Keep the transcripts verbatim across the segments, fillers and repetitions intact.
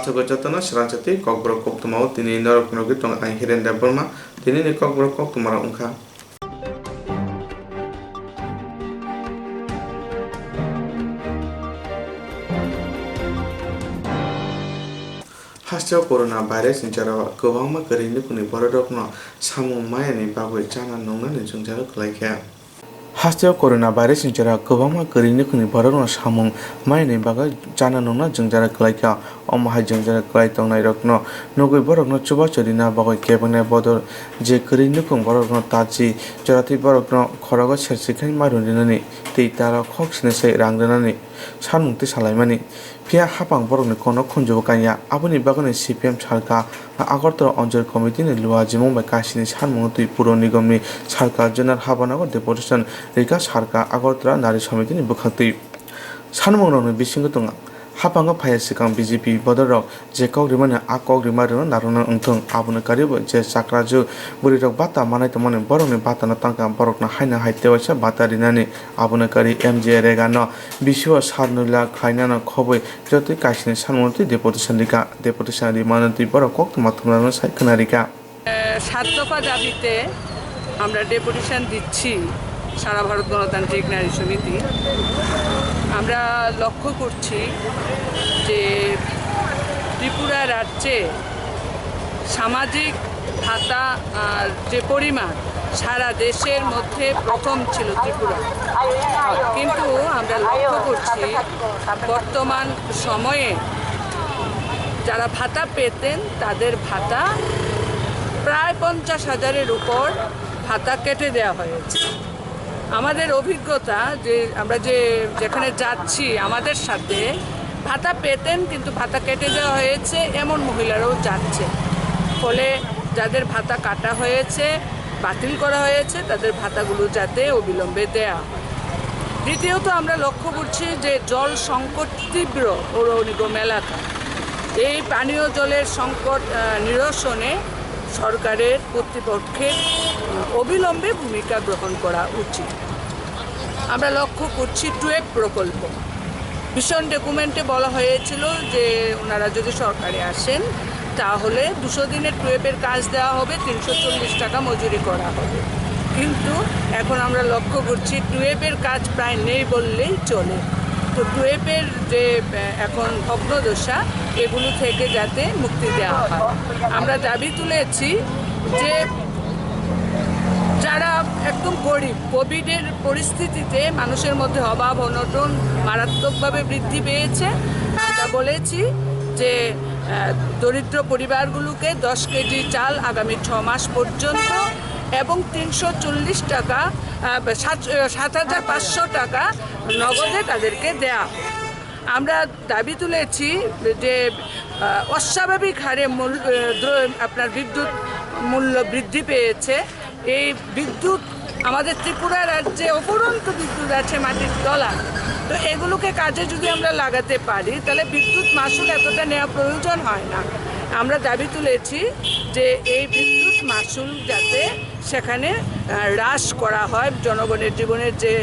Jotono srangsa tei kokborok koktwmao tini norok nugwi tongo ang Hiren Debbarma. Tinini kokborok koktwmarok wngkha. Hasteo corona virus ni jora kwbangma kwrwi nukhungni bororokno samung mayani bagwi chana nungnani jwngjal kwlaikha. Hasteo corona virus ni jora kwbangma kwrwi nukhungni bororokno samung mayani bagwi chana nungna jwngjal kwlaikha. Omo hai jwngjal kwlai tongnairokno nugwi borokno chubachu rina bagwi kebengnairok bodol je kwrwi nukhung borokno tachi, joratwi borokno khorogo sersikhai marun rinani tei taro khok sini sai rang rinani samung twi salaimani. Phiya haphang borokni kono khunjubo kanya. Aboni bagwino C P M sarkar Agartala Anchal Committee ni luajimung bai kasini samung twi Puro Nigom ni sarkar General Habanago deputation rikha sarkar Agartala Nari Samiti ni bwkhaktwi. Samungrokni bisingo tongo, haphango phaiya swkang B J P bodolrok je kok rimani a kok rima rwno narwkna wngthung, aboni karibo je chakrajwk bwrwirok bata manai tongmani borokni batano tangkha, borokno haino hai tewaisa bata rinani. Aboni kari M J A Rega no bisio sar nui lakh khlainano khobwi jotoi kaisini salmano twi deputation rikha. Deputation rimano twi borok koktwma thumnano sai khwna rikha. সাত দফা দাবিতে আমরা ডেপুটেশন দিচ্ছি সারা ভারত গণতান্ত্রিক নারী সমিতি। আমরা লক্ষ্য করছি যে ত্রিপুরা রাজ্যে সামাজিক ভাতা আর যে পরিমাণ, সারা দেশের মধ্যে প্রথম ছিল ত্রিপুরা। কিন্তু আমরা লক্ষ্য করছি বর্তমান সময়ে যারা ভাতা পেতেন তাদের ভাতা প্রায় পঞ্চাশ হাজারের উপর ভাতা কেটে দেওয়া হয়েছে। আমাদের অভিজ্ঞতা যে আমরা যে যেখানে যাচ্ছি আমাদের সাথে ভাতা পেতেন, কিন্তু ভাতা কেটে দেওয়া হয়েছে এমন মহিলারাও যাচ্ছে। ফলে যাদের ভাতা কাটা হয়েছে, বাতিল করা হয়েছে, তাদের ভাতাগুলো যাতে অবিলম্বে দেয়া হয়। দ্বিতীয়ত আমরা লক্ষ্য করছি যে জল সংকট তীব্র পৌর নিগম এলাকা। এই পানীয় জলের সংকট, আহ, নিরসনে সরকারের কর্তৃপক্ষের, আহ, অবিলম্বে ভূমিকা গ্রহণ করা উচিত। আমরা লক্ষ্য করছি টুয়েপ প্রকল্প। ভীষণ ডকুমেন্টে বলা হয়েছিল যে ওনারা যদি সরকারে আসেন, তাহলে দুশো দিনের টুয়েপের কাজ দেওয়া হবে, তিনশো চল্লিশ টাকা মজুরি করা হবে। কিন্তু এখন আমরা লক্ষ্য করছি টুয়েপের কাজ প্রায় নেই বললেই চলে। তো টুয়েপের যে, আহ, এখন ভগ্নদশা, এগুলো থেকে যাতে মুক্তি দেওয়া হয়। আমরা দাবি তুলেছি যে যারা একদম গরিব, কোভিডের পরিস্থিতিতে মানুষের মধ্যে অভাব অনটন মারাত্মকভাবে বৃদ্ধি পেয়েছে। আমরা বলেছি যে, আহ, দরিদ্র পরিবারগুলোকে দশ কেজি চাল আগামী ছ মাস পর্যন্ত এবং তিনশো চল্লিশ টাকা, আহ, সাত, আহ, সাত হাজার পাঁচশো টাকা নগদে তাদেরকে দেয়া। আমরা দাবি তুলেছি যে, আহ, অস্বাভাবিক হারে মূল-, আহ, দ্র-, আপনার বিদ্যুৎ মূল্য বৃদ্ধি পেয়েছে। এই বিদ্যুৎ, আমাদের ত্রিপুরা রাজ্যে অফুরন্ত বিদ্যুৎ আছে মাটির তলা, তো এগুলোকে কাজে যদি আমরা লাগাতে পারি, তাহলে বিদ্যুৎ মাশুল এতটা নেওয়া প্রয়োজন হয় না। আমরা দাবি তুলেছি যে এই বিদ্যুৎ মাশুল যাতে সেখানে, আহ, হ্রাস করা হয়, জনগণের জীবনের যে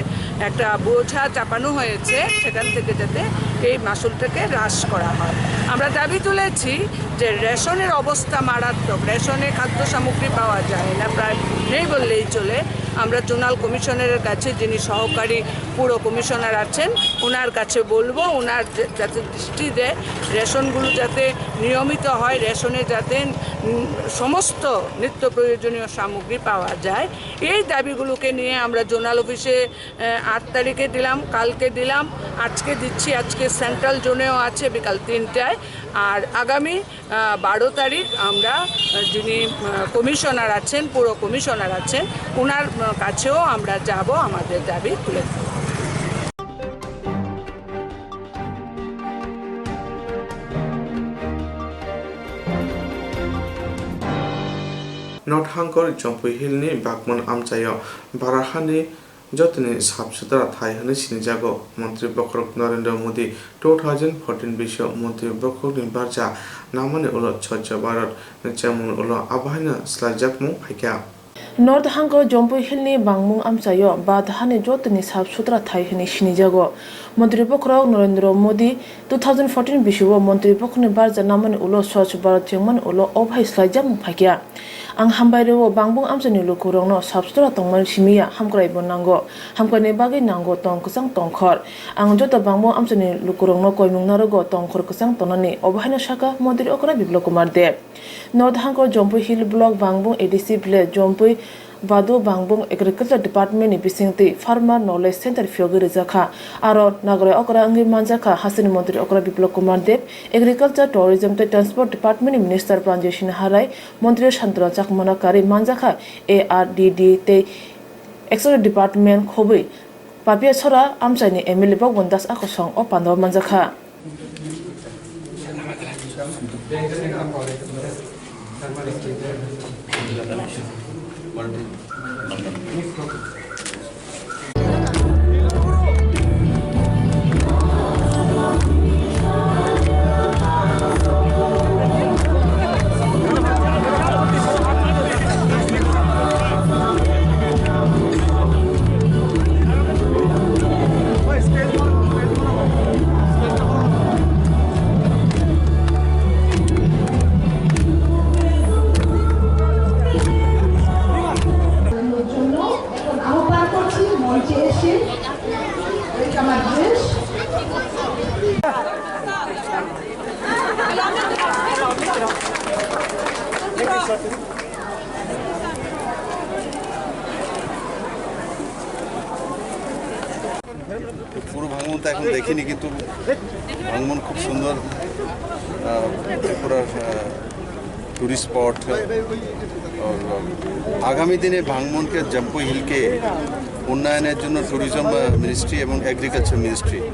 একটা বোঝা চাপানো হয়েছে, সেখান থেকে যাতে এই মাশুলটাকে হ্রাস করা হয়। আমরা দাবি তুলেছি যে রেশনের অবস্থা মারাত্মক, রেশনে খাদ্য সামগ্রী পাওয়া যায় না, প্রায় নেই বললেই চলে। আমরা জোনাল কমিশনারের কাছে, যিনি সহকারী পুর কমিশনার আছেন, ওনার কাছে বলবো, ওনার যে-, যাতে দৃষ্টি দেয়, রেশনগুলো যাতে নিয়মিত হয়, রেশনে যাতে, উম, সমস্ত নিত্য প্রয়োজনীয় সামগ্রী পাওয়া যায়। এই দাবিগুলোকে নিয়ে আমরা জোনাল অফিসে, আহ, আট তারিখে দিলাম, কালকে দিলাম, আজকে দিচ্ছি, আজকে সেন্ট্রাল জোনেও আছে বিকাল তিনটায়। আর আগামী, আহ, বারো তারিখ আমরা, আহ, যিনি, আহ, কমিশনার আছেন, পুর কমিশনার আছেন, ওনার, আহ, কাছেও আমরা যাব আমাদের দাবি তুলে ধরব। North Hangkor Jampui Hill ni Bakmon amchaio Barahani jotoni sap sutra thai hwnwi sinijago. Montri bokhorok Narendra Modi two thousand fourteen bisio montri bokhorokni barja nangmani ulo Swachh Bharat ni chengmungni ulo abo haino swlaijakmung phaikha. North Hangkor Jampui Hill ni Bangbung amchaio Bharat hani jotoni sap sutra thai hwnwi sinijago. Montri bokhorok Narendra Modi two thousand fourteen bisio montri bokhorokni barja namani ulo Swachh Bharat chengmani ulo o bahai swlaijakmung phaikha. Ang hambai rwo Bangbung amchaini lukurokno sap sutra tongmani simiya hamkraibo nango. Hamkraini bagwi nango tong kwchang tongkhor. Ang joto Bangbung amchaini lukurokno koimung narwgo tongkhor kwchang tongnani, obo haino sakha Montri okra Biplab Kumar Deb. North Hangkor Jampui Hill Block Bangbung A D C Village Jampui Badu Bangbung Agriculture Department ni bisingtwi Farmer Knowledge Center phiyogwi rijak kha. Aro nagorai okra wngwi manjak kha hasteni montri okra Biplab Kumar Deb, Agriculture, Tourism tei Transport Department ni Minister Pranjoy Sinha Rai, montri Santanu Chakmano karwi manjak kha A R D D tei Executive Department khobwi Papiachara amchaini M L A Bhagwan Das akosong o pandao manjak kha. জন্য এখন আহ্বান করছি মঞ্চে এসে welcome address. পুরো ভাঙমন তো এখন দেখিনি, কিন্তু ভাঙমন খুব সুন্দর, আহ, ত্রিপুরার, আহ, টুরিস্ট স্পট। আর আগামী দিনে ভাঙমনকে, জাম্পুই হিলকে উন্নয়নের জন্য ট্যুরিজম, আহ, মিনিস্ট্রি এবং এগ্রিকালচার মিনিস্ট্রি, আহ,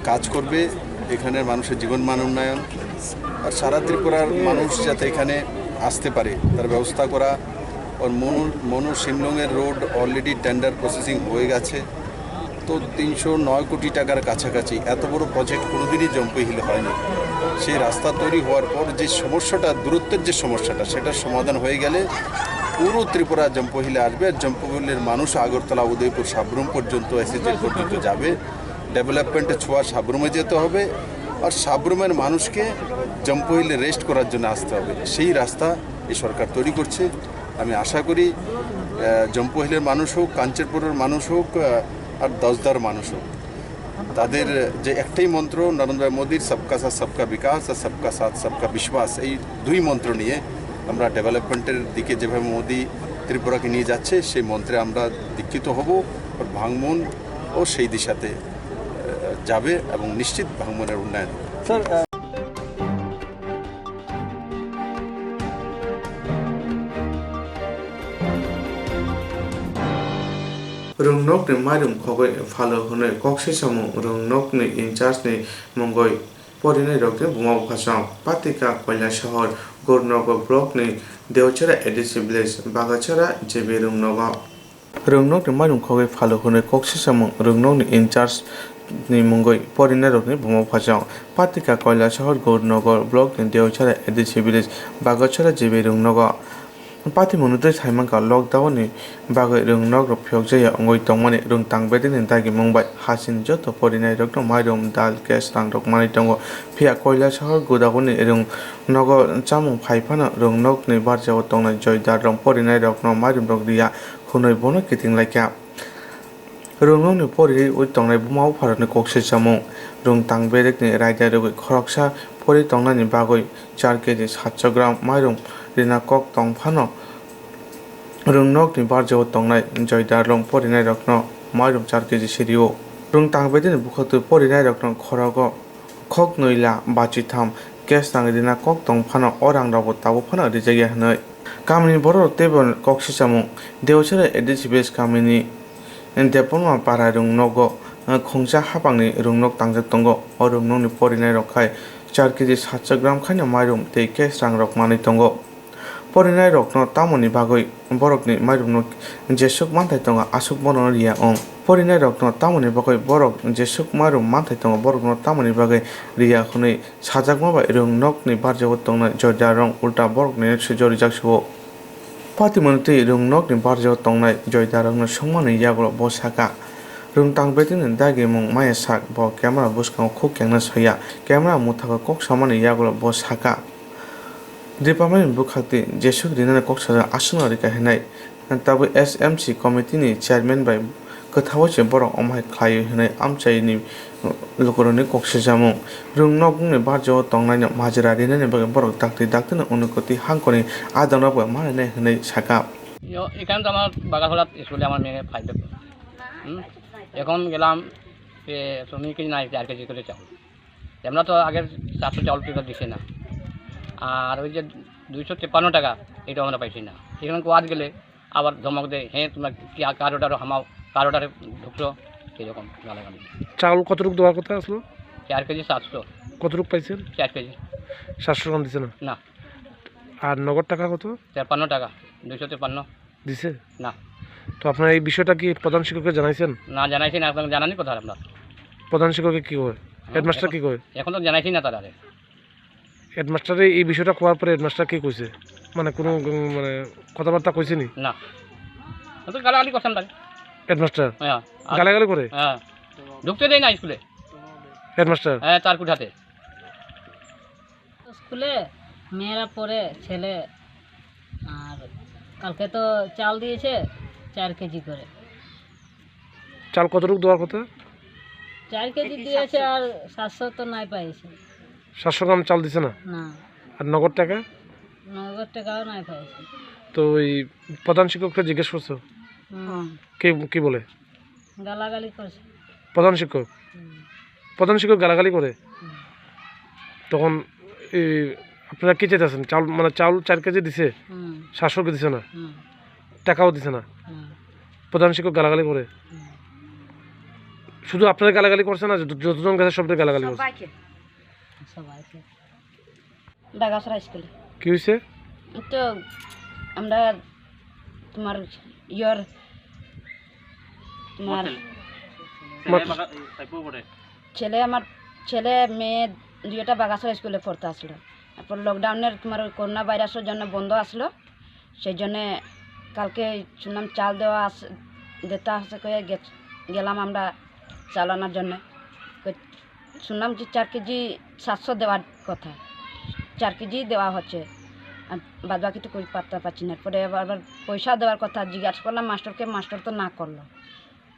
কাজ করবে। এখানের মানুষের জীবনমান উন্নয়ন, আর সারা ত্রিপুরার মানুষ যাতে এখানে আসতে পারে, তার ব্যবস্থা করা। আর মনু মনু শিমলংয়ের রোড অলরেডি টেন্ডার প্রসেসিং হয়ে গেছে। তো তিনশো নয় কোটি টাকার কাছাকাছি এত বড় প্রজেক্ট কোনোদিনই জম্পুই হিলে হয়নি। সেই রাস্তা তৈরি হওয়ার পর যে সমস্যাটা, দূরত্বের যে সমস্যাটা, সেটার সমাধান হয়ে গেলে পুরো ত্রিপুরা জম্পুই হিলে আসবে। আর জম্পুই হিলের মানুষ আগরতলা, উদয়পুর, সাব্রুম পর্যন্ত, এসএসজি পর্যন্ত যাবে। ডেভেলপমেন্টের ছোঁয়া সাব্রুমে যেতে হবে। আর সাব্রুমের মানুষকে জম্পুই হিলে রেস্ট করার জন্য আসতে হবে। সেই রাস্তা এই সরকার তৈরি করছে। আমি আশা করি, আহ, জম্পুই হিলের মানুষ হোক, কাঞ্চনপুরের মানুষ হোক, আহ, আর দশদার মানুষ হোক, তাদের যে একটাই মন্ত্র, নরেন্দ্র মোদীর সবকা সাথ সবকা বিকাশ আর সবকা সাথ সবকা বিশ্বাস, এই দুই মন্ত্র নিয়ে আমরা ডেভেলপমেন্টের দিকে যেভাবে মোদী ত্রিপুরাকে নিয়ে যাচ্ছে, সেই মন্ত্রে আমরা দীক্ষিত হব। আর ভাঙমন ও সেই দিশাতে, আহ, যাবে এবং নিশ্চিত ভাঙমনের উন্নয়ন হবে। স্যার, আহ, Rwngnokni mairum khogwi phalo hwnwi kok sisamung rwngnokni in charge ni mungwi porinairokni buma bupha chwng. Patika Koilasahar Gurnogo block ni Deochara A D C village Bagachara J B Rwngnogo. Rwngnokni mairum khogwi phalo hwnwi kok sisamung rwngnokni in charge ni mungwi porinairokni buma bupha chwng. Patika Koilasahar Gurnogo block ni Deochara A D C village Bagachara J B Rwngnogo. Patimungno twi saimankha, lockdown ni bagwi rwngnok rok phiyokjaya wngwi tongmani rwngtang bedekni dagimung bai hasini joto porinairokno mairum, dal, gas rang rok manwi tongo. Phiya Koilasahar Gurnogo ni rwngnogo chamung phai phano rwngnokni barjao tongnai joidar rok porinairokno mairum rok riya hwnwi bono kiting laikha. Rwngnokni poriwi tongnai buma bupharokni kok sisamung. Rwngtang bedekni raida rwgwi khoroksa pori tongnani bagwi char keji satso gram mairum rina kok tong phano, rwngnokni barjao tongnai joidar rok porinairokno mairum char keji sirio. Rwngtang bedekni bwkhaktwi porinairokno khorogo khok nwi la bachitham cash rang rina kok tong phano, o rang rokbo tabuk phano rijak ya hwnwi. Kamini borok rok teibo kok sisamung, Deochara A D C village kamini Debbarma para rwngnogo khungsa hapangni rwngnok tangjak tongo. O rwngnokni porinairok khai char keji satso gram khaino mairum tei cash rang rok manwi tongo. Porinairokno tamoni bagwi borokni mairumno jesuk manthai tongo, aswk bono riya wng. Porinairokno tamoni bagwi borok jesuk mairum manthai tongo, borokno tamoni bagwi riya hwnwi sajakma bai rwngnokni barjao tongnai joidar rok ulta borokni swijak rijak sio. Patimoni twi rwngnokni barjao tongnai joidarokno swngmani yagulo bo sakha, rwngtang betini dagimung maya sak, bo camera bwskango khuk kengna soya, camera mwthago kok samani yagulo bo sakha. Departmentni bwkhaktwi jesuk rinani kok sajak aswkno rikha hinwi tabwi S M C committee ni chairman bai kwthao se borok omo hai khlaio hinwi amchaini lukurokni kok swijamung. Rwngnokni barjao tongnaino majra rinani bagwi borok dakti daktino unukoti hangkoni adongrok bai manlainai hinwi sakha. ইয়- এখানে তো আমার বাগাসোলাত স্কুলে আমার মেয়ে ফাইভে পড়ে। হুম, এখন গেলাম যে তুমি কি নাই চার কেজি করে চাউল। আমরা তো আগে চারশো চাউল টিকা দিছে না, আর ওই যে দুইশো তেপ্পান্ন টাকা, এটা আমরা পাইছি না। এখানে কোয়াদ গেলে আবার ধমক দেয়, "হ্যাঁ, তোমরা কি আ- কার অর্ডারও হামাও, কার অর্ডারে ঢুকছো?" এরকম গালাগালি। চাউল কতটুকু দেওয়ার কথা আসলো? চার কেজি সাতশো। কতটুকু পাইছেন? চার কেজি। সাতশো গ্রাম দিছে না? না। আর নগদ টাকা কত? তেপ্পান্ন টাকা, দুইশো তেপ্পান্ন। দিছে? না। তো আপনারা এই বিষয়টা কি প্রধান শিক্ষককে জানাইছেন? না, জানাইছি না, এখন জানানি কোথায় আপনার? প্রধান শিক্ষকে কি কয়? হ্যাঁ, হেডমাস্টার এখন কি কয়? এখন তো জানাইছি না তারা। হেডমাস্টারে এই বিষয়টা করার পরে হেডমাস্টার কি কইছে? মানে কোনো, উম, মানে কথাবার্তা কইছে নি? না। ও তো গালাগালি করছেন তাই। হেডমাস্টার? হ্যাঁ, আর গালাগালি করে? হ্যাঁ, ঢুকতে দেয় না স্কুলে। হেডমাস্টার? হ্যাঁ, তার কুঠাতে। স্কুলে মেয়েরা পড়ে, ছেলে, আর কালকে তো চাল দিয়েছে চার কেজি করে। চাল কতটুকু দেওয়ার কথা? চার কেজি দিয়েছে, আর সাতশো তো নাই পাইছে। সাতশো গ্রাম চাল দিছে না? না। আর নগদ টাকা? নগদ টাকাও নাই পাইছে। তো ওই প্রধান শিক্ষককে জিজ্ঞেস করছো? হুম। কে, কি বলে? গালাগালি করছে। প্রধান শিক্ষক? হুম। প্রধান শিক্ষক গালাগালি করে? হুম। তখন এই আপনারা কি চাইতেছেন? চাউল, মানে চাউল চার কেজি দিছে? হুম। সাতশো কে দিছে না? হুম। টাকাও দিছে না? হুম। প্রধান শিক্ষক গালাগালি করে? হুম। শুধু আপনারা গালাগালি করছে না, যত-, যতজন গেছে সবটাই গালাগালি করছে? সবাইকে। সবাইকে। বাগাসরা স্কুলে। কি হয়েছে? তো আমরা তোমার ইয়র তোমার ছেলে বাগা-, এই পাইপও পড়ে। ছেলে, আমার ছেলে মেয়ে দুইটা বাগাসরা স্কুলে পড়তে আসলো। তারপর লকডাউনের তোমার ওই করোনা ভাইরাসের জন্য বন্ধ আসলো, সেই জন্যে কালকে শুনলাম চাল দেওয়া আছে, দিতে আছে কয়ে গে-, গেলাম আমরা চাল আনার জন্য। কই শুনলাম যে চার কেজি সাতশো দেওয়ার কথা, চার কেজি দেওয়া হচ্ছে, আর বাদ বাকি তো কই পাত্তা পাচ্ছি না। পরে আবার, আবার পয়সা দেওয়ার কথা জিজ্ঞাসা করলাম মাস্টারকে, মাস্টার তো না করলো,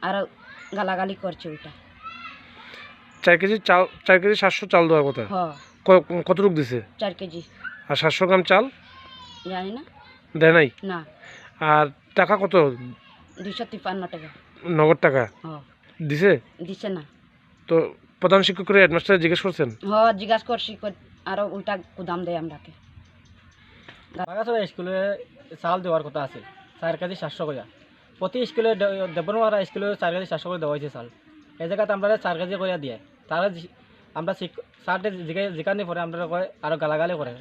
আরও গালাগালি করছে ওইটা। চার কেজি চাল, চার কেজি সাতশো চাল দেওয়ার কথা? হ। ক-, কতটুক দিছে? চার কেজি। আর সাতশো গ্রাম চাল? জানি না। দেয় নাই? না। আর টাকা কত? দুইশো তিপ্পান্ন টাকা। নগদ টাকা? হ। দিছে? দিছে না। তো প্রধান শিক্ষকরে, হেডমাস্টার জিজ্ঞেস করছেন? হ, জিজ্ঞাসা করছি, কই আরো উল্টা কুদাম দেয় আমরাকে। বাগাছড়া স্কুলে চাল দেওয়ার কথা আছে, চার কেজি সাতশো কইয়া। প্রতি স্কুলে দে-, দেবনপাড়া স্কুলে চার কেজি সাতশো করে দেওয়া হয়েছে চাল। এই জায়গাতে আমরা চার কেজি কইয়া দিয়ে। তারা জি-, আমরা শিক-, স্যারদের জিজ্ঞে-, জিজ্ঞানি পরে আমরা কয় আরো গালাগালি করে।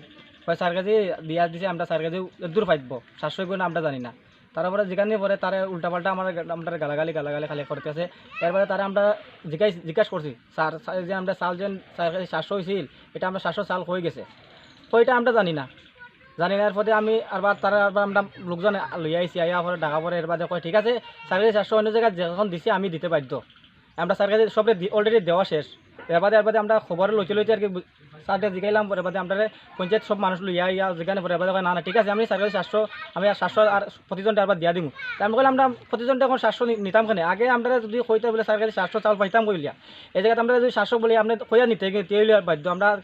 কয়, "চার কেজি দিয়া দিছে, আমরা চার কেজি দূর পাইব, সাতশো করে আমরা জানি না।" তারপরে জিজ্ঞানি পরে তারা উল্টাপাল্টা আমার গা-, আমরা গালাগালি, গালাগালি খালি করতেছে। এরপরে তারা আমরা জিজ্ঞাস-, জিজ্ঞাসা করছি, "স্যার, স্যার, এই যে আমরা চাল যে চার কেজি সাতশো হয়েছিল, এটা আমরা সাতশো চাল হয়ে গেছে।" তো এটা আমরা জানি না। জানি না, এরপরে আমি আরবার তারা আরবার আমরা লোকজন লইয়া আইছি, আইয়া পরে ডাকা পরে এর বাদে কয়, "ঠিক আছে, চার কেজি সাতশো অন্য জায়গায় যখন দিছি আমি দিতে বাধ্য।" আমরা চার কেজি সবরে দি-, already দেওয়া শেষ। এর বাদে, এর বাদে আমরা খবরে লইতে লইতে আর কি বু-, স্যারকে জিগাইলাম, পরে বাদে আমরা পঞ্চায়েত সব মানুষ লইয়া আইয়া জিগানি পরে বাদে কয়, "না, না, ঠিক আছে, আমি চার কেজি সাতশো, আমি আর সাতশো আর প্রতিজনটা আরবার দিয়া দিমু।" তা আমরা কইলাম, "আমরা প্রতিজনটা এখন সাতশো নি-, নিতাম কেনে? আগে আমরা যদি কইতে বলে চার কেজি সাতশো চাউল পাইতাম কইলিয়া, এই জায়গাতে আমরা যদি সাতশো বলি, আপনি কইয়া নিতে গিয়ে তেই লইয়া বাধ্য, আমরা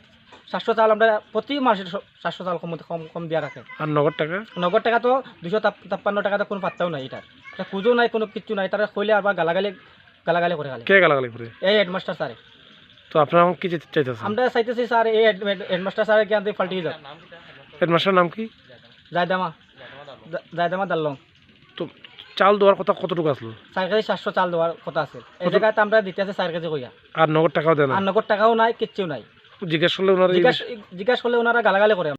সাতশো চাউল আমরা প্রতি মাসে স-, সাতশো চাউল কম, কম, কম দিয়া রাখে।" আর নগদ টাকা? নগদ টাকা তো দুশো তাপ-, তাপ্পান্ন টাকা তো কোনো পাত্তাও নাই এটার। এটা খুঁজও নাই, কোনো কিচ্ছু নাই। তারা কইলে আবার গালাগালি, গালাগালি করে খালি। কে গালাগালি করে? এই হেডমাস্টার স্যারে। তো আপনারা এখন কি চাইতে-, চাইতেছেন? আমরা চাইতেছি স্যার, এই হেড-, হেড-, হেডমাস্টার স্যারের জ্ঞান থেকে পাল্টিয়ে যাক। হেডমাস্টারের নাম কি? জায়দামা। জা-, জায়দামা দাল্লং। তো চাল দেওয়ার কথা কতটুকু আসলো? চার কেজি সাতশো চাল দেওয়ার কথা আছে। এই কত? জায়গায় তো আমরা দিতে আছে চার কেজি কইয়া। আর নগদ টাকাও দেয় না? আর নগদ টাকাও নাই, কিচ্ছু নাই। জিজ্ঞেস করলে ওনারা এই জিজ্ঞাস-, বিষয়ে জিজ্ঞাস করলে ওনারা গালাগালি করে।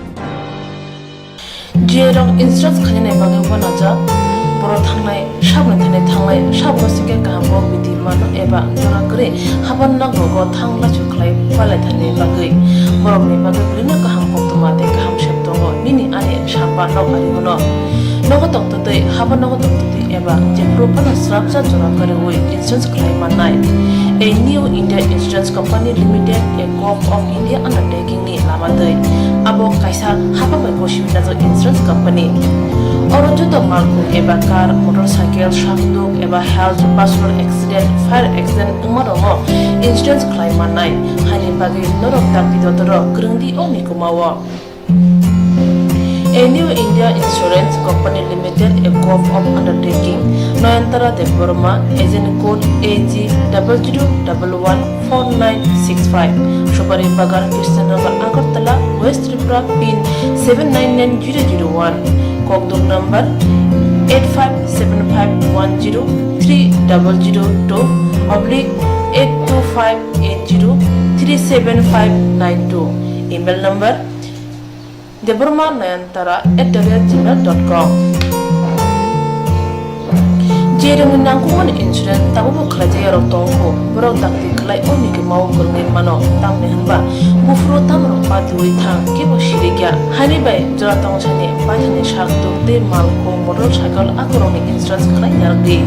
G I rok insurance khainani bagwi uanajak, borok thangnai saboni thani thanglai, saboni sikhe kaham kok bidi mano eba jora kwrwi haban nok rogo thang lachu khlai palai thani bagwi, borokni bagwi belino kaham koktwma tei kaham septong. Nini ani samba nok ari bono. Nogo tongtwtwi, habo nogo tongtwtwi eba jephuru phano srapsa jora kwrwi insurance khlai mannai. A New India Insurance Company Limited, a Govt of India undertaking ni lama twi. Abo kaisa haba bai gosi wngjak insurance company. Oro joto malkhung eba car, motorcycle, sakduk eba health, personal accident, fire accident wngma rokno insurance khlai mannai. Haini bagwi norok dakti dotoro kwrwngdi o mikuma o. A New India Insurance Company Limited, a Govt of undertaking, Nayantara Debbarma, agent code A G double zero double one four nine six five, Subari Bagan, Krishnanagar, Agartala, West Tripura, pin seven nine nine zero zero one, Kokduk number eight five seven five one zero three double zero two oblique eight two five eight zero three seven five nine two, email number Debbarma Nayantara at the rate gmail dot com. Je rwngni nangkukmani insurance tabukbo khlaijak yarok tongkho, borok dakti khlai o mikima o kwrwngwi mano, tamni hwnba buphuru tamrok patiwi thang, kebo sirikya. Haini bai jora tongsani paithani sak tuk tei malkhung, motorcycle akorokni insurance khlai narwkdi.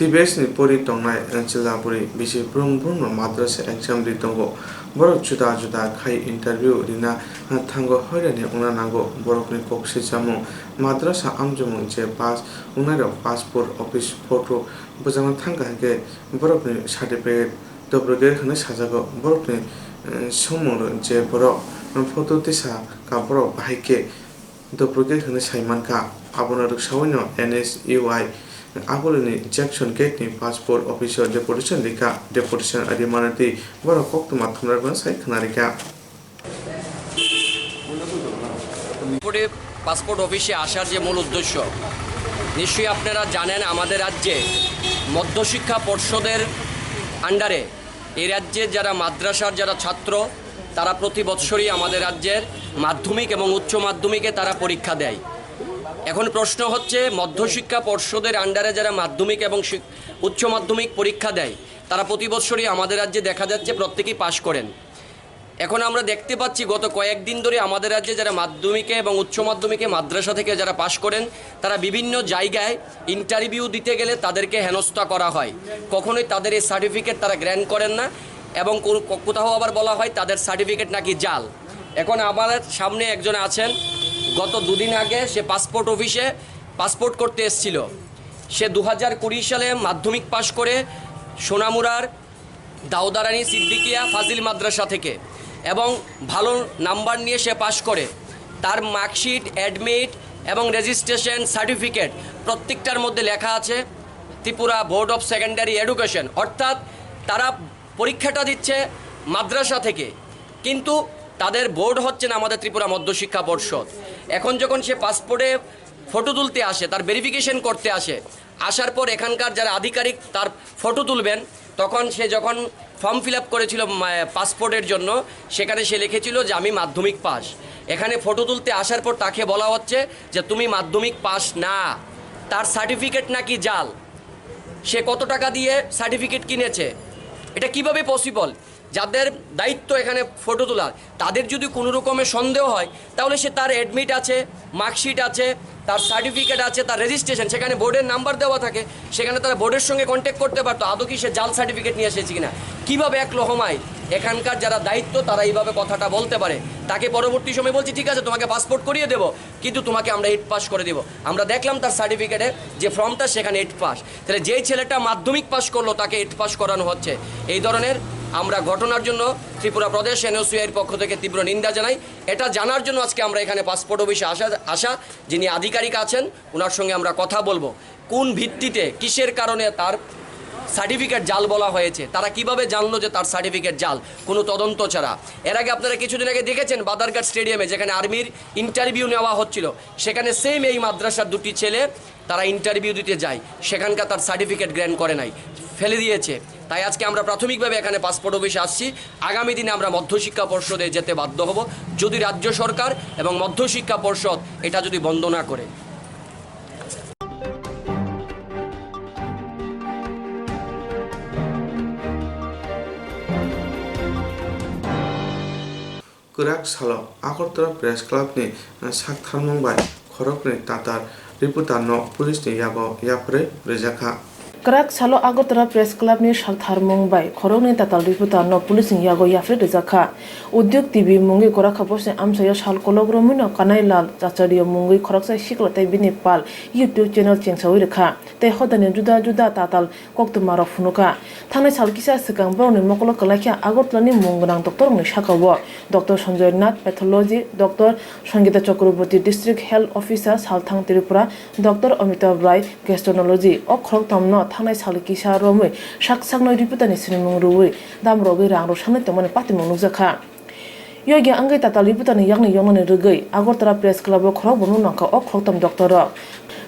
T B S ni pori tongnai, eh, chwla bwrwi bisi brum brum no madrasa exam ri tongo. Borok juda juda khai interview rina, eh, thango, hoirani wngna nango borokni kok swijamung. Madrasa amjomung je pass wngnai rok passport office photo bwjakna thangkha hinkhe borokni certificate duplicate hwnwi sajago. Borokni, eh, swngmung rok je borok photo tisa ka borok bahai khe duplicate hwnwi sai mankha. Abono rwksaui no N S U I Agulini Junction Gate ni passport office o deputation rikha. Deputation rimani twi borok koktwma thumnairokno sai khwna rikha. পরে পাসপোর্ট অফিসে আসার যে মূল উদ্দেশ্য, নিশ্চয়ই আপনারা জানেন, আমাদের রাজ্যে মধ্যশিক্ষা পর্ষদের আন্ডারে এই রাজ্যের যারা মাদ্রাসার যারা ছাত্র, তারা প্রতি বৎসরই আমাদের রাজ্যের মাধ্যমিক এবং উচ্চ মাধ্যমিকে তারা পরীক্ষা দেয়। এখন প্রশ্ন হচ্ছে, মধ্যশিক্ষা পর্ষদের আন্ডারে যারা মাধ্যমিক এবং শিক-, উচ্চ মাধ্যমিক পরীক্ষা দেয়, তারা প্রতি বৎসরই আমাদের রাজ্যে দেখা যাচ্ছে প্রত্যেকেই পাশ করেন। এখন আমরা দেখতে পাচ্ছি গত কয়েকদিন ধরে আমাদের রাজ্যে যারা মাধ্যমিকে এবং উচ্চ মাধ্যমিকে মাদ্রাসা থেকে যারা পাশ করেন, তারা বিভিন্ন জায়গায় ইন্টারভিউ দিতে গেলে তাদেরকে হেনস্থা করা হয়, কখনোই তাদের এই সার্টিফিকেট তারা গ্র্যান্ট করেন না এবং কোনো ক-, কোথাও আবার বলা হয় তাদের সার্টিফিকেট নাকি জাল। এখন আমার সামনে একজন আছেন, গত দুদিন আগে সে পাসপোর্ট অফিসে পাসপোর্ট করতে এসেছিল। সে দু হাজার কুড়ি সালে মাধ্যমিক পাশ করে সোনামুড়ার দাউদারানী সিদ্দিকিয়া ফাজিল মাদ্রাসা থেকে এবং ভালো নাম্বার নিয়ে সে পাশ করে। তার মার্কশিট, অ্যাডমিট এবং রেজিস্ট্রেশন সার্টিফিকেট প্রত্যেকটার মধ্যে লেখা আছে Tripura board of secondary education, অর্থাৎ তারা পরীক্ষাটা দিচ্ছে মাদ্রাসা থেকে, কিন্তু তাদের বোর্ড হচ্ছেন আমাদের ত্রিপুরা মধ্যশিক্ষা পর্ষদ। এখন যখন সে পাসপোর্টে ফটো তুলতে আসে, তার ভেরিফিকেশন করতে আসে, আসার পর এখানকার যারা আধিকারিক তার ফটো তুলবেন, তখন সে যখন ফর্ম ফিল আপ করেছিল, মা-, পাসপোর্টের জন্য, সেখানে সে লিখেছিল যে আমি মাধ্যমিক পাস। এখানে ফটো তুলতে আসার পর তাকে বলা হচ্ছে যে তুমি মাধ্যমিক পাস না, তার সার্টিফিকেট নাকি জাল। সে কত টাকা দিয়ে সার্টিফিকেট কিনেছে? এটা কিভাবে পসিবল? যাদের দায়িত্ব এখানে ফটো তোলার, তাদের যদি কোনো রকমের সন্দেহ হয়, তাহলে সে তার অ্যাডমিট আছে, মার্কশিট আছে, তার সার্টিফিকেট আছে, তার রেজিস্ট্রেশন, সেখানে বোর্ডের নাম্বার দেওয়া থাকে, সেখানে তারা বোর্ডের সঙ্গে কন্ট্যাক্ট করতে পারতো আদৌ কি সে জাল সার্টিফিকেট নিয়ে এসেছে কিনা। কিভাবে এক লহমায় এখানকার যারা দায়িত্ব তারা এইভাবে কথাটা বলতে পারে? তাকে পরবর্তী সময় বলছি, ঠিক আছে, তোমাকে পাসপোর্ট করিয়ে দেবো, কিন্তু তোমাকে আমরা এইট পাস করে দেবো। আমরা দেখলাম তার সার্টিফিকেটে যে ফর্মটা, সেখানে এইট পাস। তাহলে যেই ছেলেটা মাধ্যমিক পাস করলো, তাকে এইট পাস করানো হচ্ছে। এই ধরনের আমরা ঘটনার জন্য ত্রিপুরা প্রদেশ এনএসইউআইর পক্ষ থেকে তীব্র নিন্দা জানাই। এটা জানার জন্য আজকে আমরা এখানে পাসপোর্ট অফিসে আসা আসা যিনি আধিকারিক আছেন, ওনার সঙ্গে আমরা কথা বলবো। কোন ভিত্তিতে, কিসের কারণে তার সার্টিফিকেট জাল বলা হয়েছে, তারা কিভাবে জানলো যে তার সার্টিফিকেট জাল, কোনো তদন্ত ছাড়া? এর আগে আপনারা কিছুদিন আগে দেখেছেন বাদারঘাট স্টেডিয়ামে, যেখানে আর্মির ইন্টারভিউ নেওয়া হচ্ছিল, সেখানে সেম এই মাদ্রাসার দুটি ছেলে তারা ইন্টারভিউ দিতে যায়, সেখানকার তার সার্টিফিকেট গ্র্যান্ট করে নাই, ফেলে দিয়েছে। তাই আজকে আমরা প্রাথমিকভাবে এখানে পাসপোর্ট অফিসে আসছি। আগামী দিনে আমরা মধ্যশিক্ষা পর্ষদে যেতে বাধ্য হব, যদি রাজ্য সরকার এবং মধ্যশিক্ষা পর্ষদ এটা যদি বন্ধ না করে। Kwrak salo Agartala Press Club ni saktharmung bai khoroknwi tatal reporter no police ni yago yapharwi rwjakha. Kwrak salo Agartala Press Club ni saktharmung bai khoroknwi tatal reporter no police ni yago yapharwi rwjakha. Udyog T V mungwi kwrak kha bosni amchaio sal kolok romwi no Kanai Lal Acharya mungwi khoroksa sikla tei bini pal YouTube channel chengsawi rwkha tei hodani juda juda tatal koktwmarok phunukha. Thangnai sal kisa swkang borokni mokolo kwlaikha Agartalani mung gwnang doctorrokni sakao Doctor Sanjoy Nath, Pathology, Doctor Sangita Chakraborty, District Health Officer, Salthang Tripura, Doctor Amitabh Rai, Gastroenterology. O khorokthomno thangnai sal kisa romwi sak sakno reporterni sinimung rwui dam rogwi rang rwsanai tongmani patimung nukjakha. Yogi wngwi tatal reporterni yakni yoknani rwgwi Agartala Press Club-o khorokbono nangkha o khorokthom doctor-rok.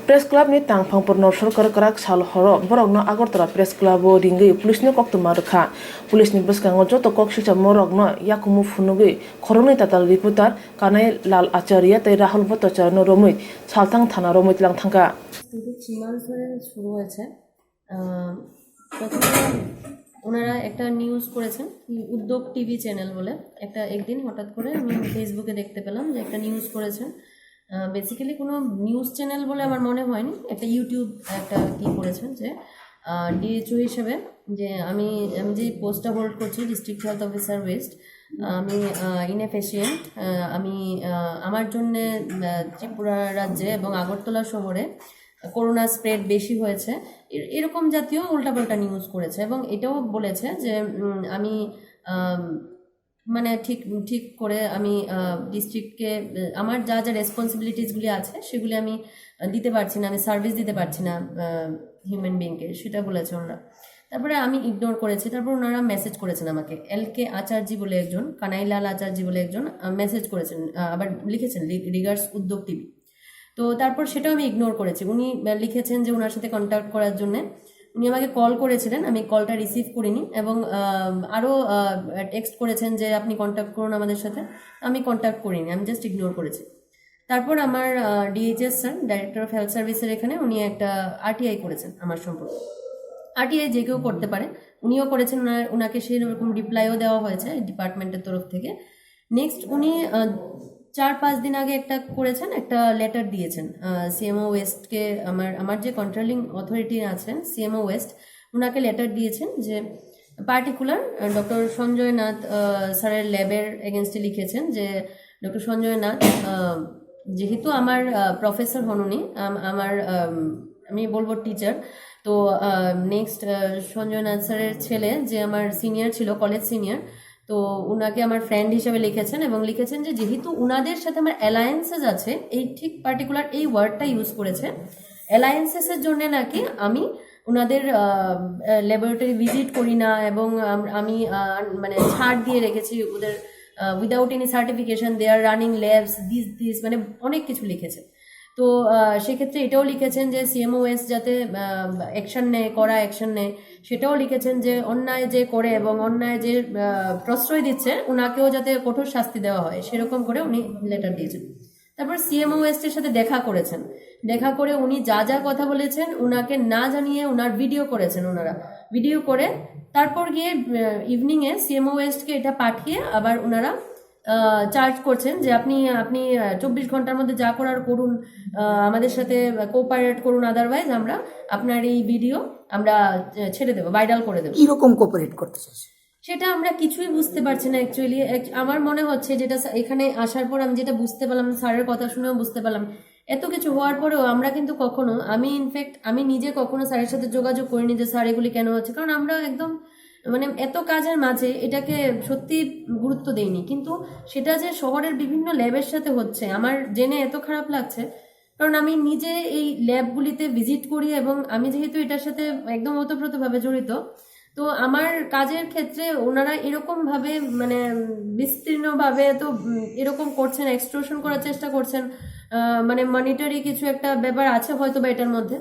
Press Club-ni tangphang Purno Sarkar kwrak sal horo borokno Agartala Press Club-o ringwi police-no koktwma rwkha. Police-ni bwskango joto kok sikchamarokno yakumu phunugwi khoroknwi tatal reporter Kanai Lal Acharya tei Rahul Bhattacharya-no romwi Salthang thana romwi tlang thangkha. কিন্তু three months ধরে শুরু হয়েছে। আহ, প্রথমে ওনারা একটা নিউজ করেছেন, কি উদ্যোগ টিভি চ্যানেল বলে একটা, একদিন হঠাৎ করে আমি ফেসবুকে দেখতে পেলাম যে একটা নিউজ করেছেন। বেসিক্যালি কোনো নিউজ চ্যানেল বলে আমার মনে হয়নি, একটা ইউটিউব একটা কি করেছেন যে ডিএইচও হিসেবে যে আমি আমি যে পোস্টটা হোল্ড করছি, ডিস্ট্রিক্ট হেলথ অফিসার ওয়েস্ট, আমি ইনএফিশিয়েন্ট। আমি আহ, আমার জন্য ত্রিপুরা রাজ্যে এবং আগরতলা শহরে করোনা স্প্রেড বেশি হয়েছে, এ- এরকম জাতীয় উল্টাপাল্টা নিউজ করেছে এবং এটাও বলেছে যে উম, আমি আম, মানে ঠিক ঠিক করে আমি ডিস্ট্রিক্টকে আমার যা যা রেসপন্সিবিলিটিসগুলি আছে সেগুলি আমি আহ, দিতে পারছি না, আমি সার্ভিস দিতে পারছি না হিউম্যান বিংকে, সেটা বলেছে ওনারা। তারপরে আমি ইগনোর করেছি। তারপর ওনারা মেসেজ করেছেন আমাকে, এল কে আচার্যি বলে একজন, কানাইলাল আচার্যি বলে একজন মেসেজ করেছেন, আহ, আবার লিখেছেন রিগার্ডস উদ্যোগ টিভি। তো তারপর সেটাও আমি ইগনোর করেছি। উনি আহ, লিখেছেন যে ওনার সাথে কন্ট্যাক্ট করার জন্য। উনি আমাকে কল করেছিলেন, আমি কলটা রিসিভ করিনি এবং আহ, আরও টেক্সট করেছেন যে আপনি কন্ট্যাক্ট করুন আমাদের সাথে। আমি কন্ট্যাক্ট করিনি, আমি জাস্ট ইগনোর করেছি। তারপর আমার DHS sir, director of health সার্ভিসের এখানে, উনি একটা আরটিআই করেছেন আমার সম্পর্কে। আরটিআই যে কেউ করতে পারে, উনিও করেছেন, ওনার ওনাকে সেই রকম রিপ্লাইও দেওয়া হয়েছে ডিপার্টমেন্টের তরফ থেকে। নেক্সট উনি আহ, চার পাঁচ দিন আগে একটা করেছেন, একটা লেটার দিয়েছেন সিএমও ওয়েস্টকে। আমার আমার যে কন্ট্রোলিং অথরিটি আছেন সিএমও ওয়েস্ট, ওনাকে লেটার দিয়েছেন যে পার্টিকুলার ডক্টর সঞ্জয় নাথ আহ, স্যারের ল্যাবের এগেনস্টে লিখেছেন যে ডক্টর সঞ্জয় নাথ আহ, যেহেতু আমার প্রফেসর হন উনি, আম- আমার আম, আমি বলবো টিচার। তো নেক্সট সঞ্জয় নাথ স্যারের ছেলে, যে আমার সিনিয়র ছিল, কলেজ সিনিয়র, তো ওনাকে আমার ফ্রেন্ড হিসেবে লিখেছেন এবং লিখেছেন যে যেহেতু ওনাদের সাথে আমার অ্যালায়েন্সেস আছে, এই ঠিক পার্টিকুলার এই ওয়ার্ডটা ইউজ করেছে, অ্যালায়েন্সেসের জন্য নাকি আমি ওনাদের ল্যাবরেটরি ভিজিট করি না এবং আম- আমি আহ, মানে ছাড় দিয়ে রেখেছি ওদের, without any certification they are running labs, this this, মানে অনেক কিছু লিখেছে। তো আহ, সেক্ষেত্রে এটাও লিখেছেন যে সিএমও ওয়েস্ট যাতে অ্যাকশন নেয়, কড়া অ্যাকশন নেয়, সেটাও লিখেছেন যে অন্যায় যে করে এবং অন্যায় যে আহ, প্রশ্রয় দিচ্ছে, ওনাকেও যাতে কঠোর শাস্তি দেওয়া হয়, সেরকম করে উনি লেটার দিয়েছেন। তারপর সিএমও ওয়েস্টের সাথে দেখা করেছেন, দেখা করে উনি যা যা কথা বলেছেন ওনাকে না জানিয়ে ওনার ভিডিও করেছেন ওনারা। ভিডিও করে তারপর গিয়ে ইভিনিংয়ে সিএমও ওয়েস্টকে এটা পাঠিয়ে আবার ওনারা চার্জ করছেন যে আপনি আপনি চব্বিশ ঘন্টার মধ্যে যা করার করুন, আহ, আমাদের সাথে কোঅপারেট করুন, আদারওয়াইজ আমরা আপনার এই ভিডিও আমরা আহ, ছেড়ে দেবো, ভাইরাল করে দেবো। কিরকম কোঅপারেট করতে চাইছে? সেটা আমরা কিছুই বুঝতে পারছি না অ্যাকচুয়ালি। আমার মনে হচ্ছে যেটা স্যা- এখানে আসার পর আমি যেটা বুঝতে পারলাম, স্যারের কথা শুনেও বুঝতে পারলাম, এত কিছু হওয়ার পরেও আমরা কিন্তু কখনো, আমি ইনফ্যাক্ট আমি নিজে কখনো স্যারের সাথে যোগাযোগ করিনি যে স্যার এগুলি কেন হচ্ছে, কারণ আমরা একদম মানে এত কাজের মাঝে এটাকে সত্যি গুরুত্ব দেইনি। কিন্তু সেটা যে শহরের বিভিন্ন ল্যাবের সাথে হচ্ছে, আমার জেনে এত খারাপ লাগছে, কারণ আমি নিজে এই ল্যাবগুলিতে ভিজিট করি এবং আমি যেহেতু এটার সাথে একদম ওতপ্রোতভাবে জড়িত, তো আমার কাজের ক্ষেত্রে ওনারা এরকমভাবে মানে বিস্তীর্ণভাবে তো উম, এরকম করছেন, এক্সটর্শন করার চেষ্টা করছেন। আহ, মানে মনিটারি কিছু একটা ব্যাপার আছে হয়তো বা এটার মধ্যে।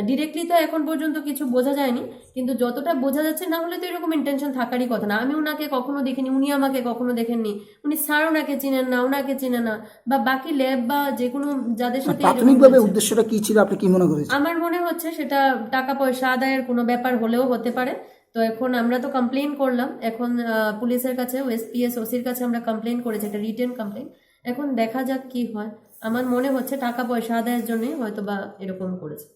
ডিরেক্টলি তো এখন পর্যন্ত কিছু বোঝা যায়নি, কিন্তু যতটা বোঝা যাচ্ছে, না হলে তো এরকম ইন্টেনশন থাকারই কথা না। আমি ওনাকে কখনো দেখিনি, উনি আমাকে কখনো দেখেননি, উনি স্যার ওনাকে চিনেন না, ওনাকে চিনে না, বা বাকি ল্যাব বা যে কোনো যাদের সাথে এরকম প্রাথমিকভাবে হয়েছে। উদ্দেশ্যটা কি ছিল, আপনি কি মনে করেন? আমার মনে হচ্ছে সেটা টাকা পয়সা আদায়ের কোনো ব্যাপার হলেও হতে পারে, তো এখন আমরা তো কমপ্লেন করলাম, এখন আহ, পুলিশের কাছে, ওএসপিএস ওসির কাছে আমরা কমপ্লেন করেছি, একটা রিটেন কমপ্লেন। এখন দেখা যাক কি হয়। আমার মনে হচ্ছে টাকা পয়সা আদায়ের জন্যই হয়তো বা এরকম করেছে।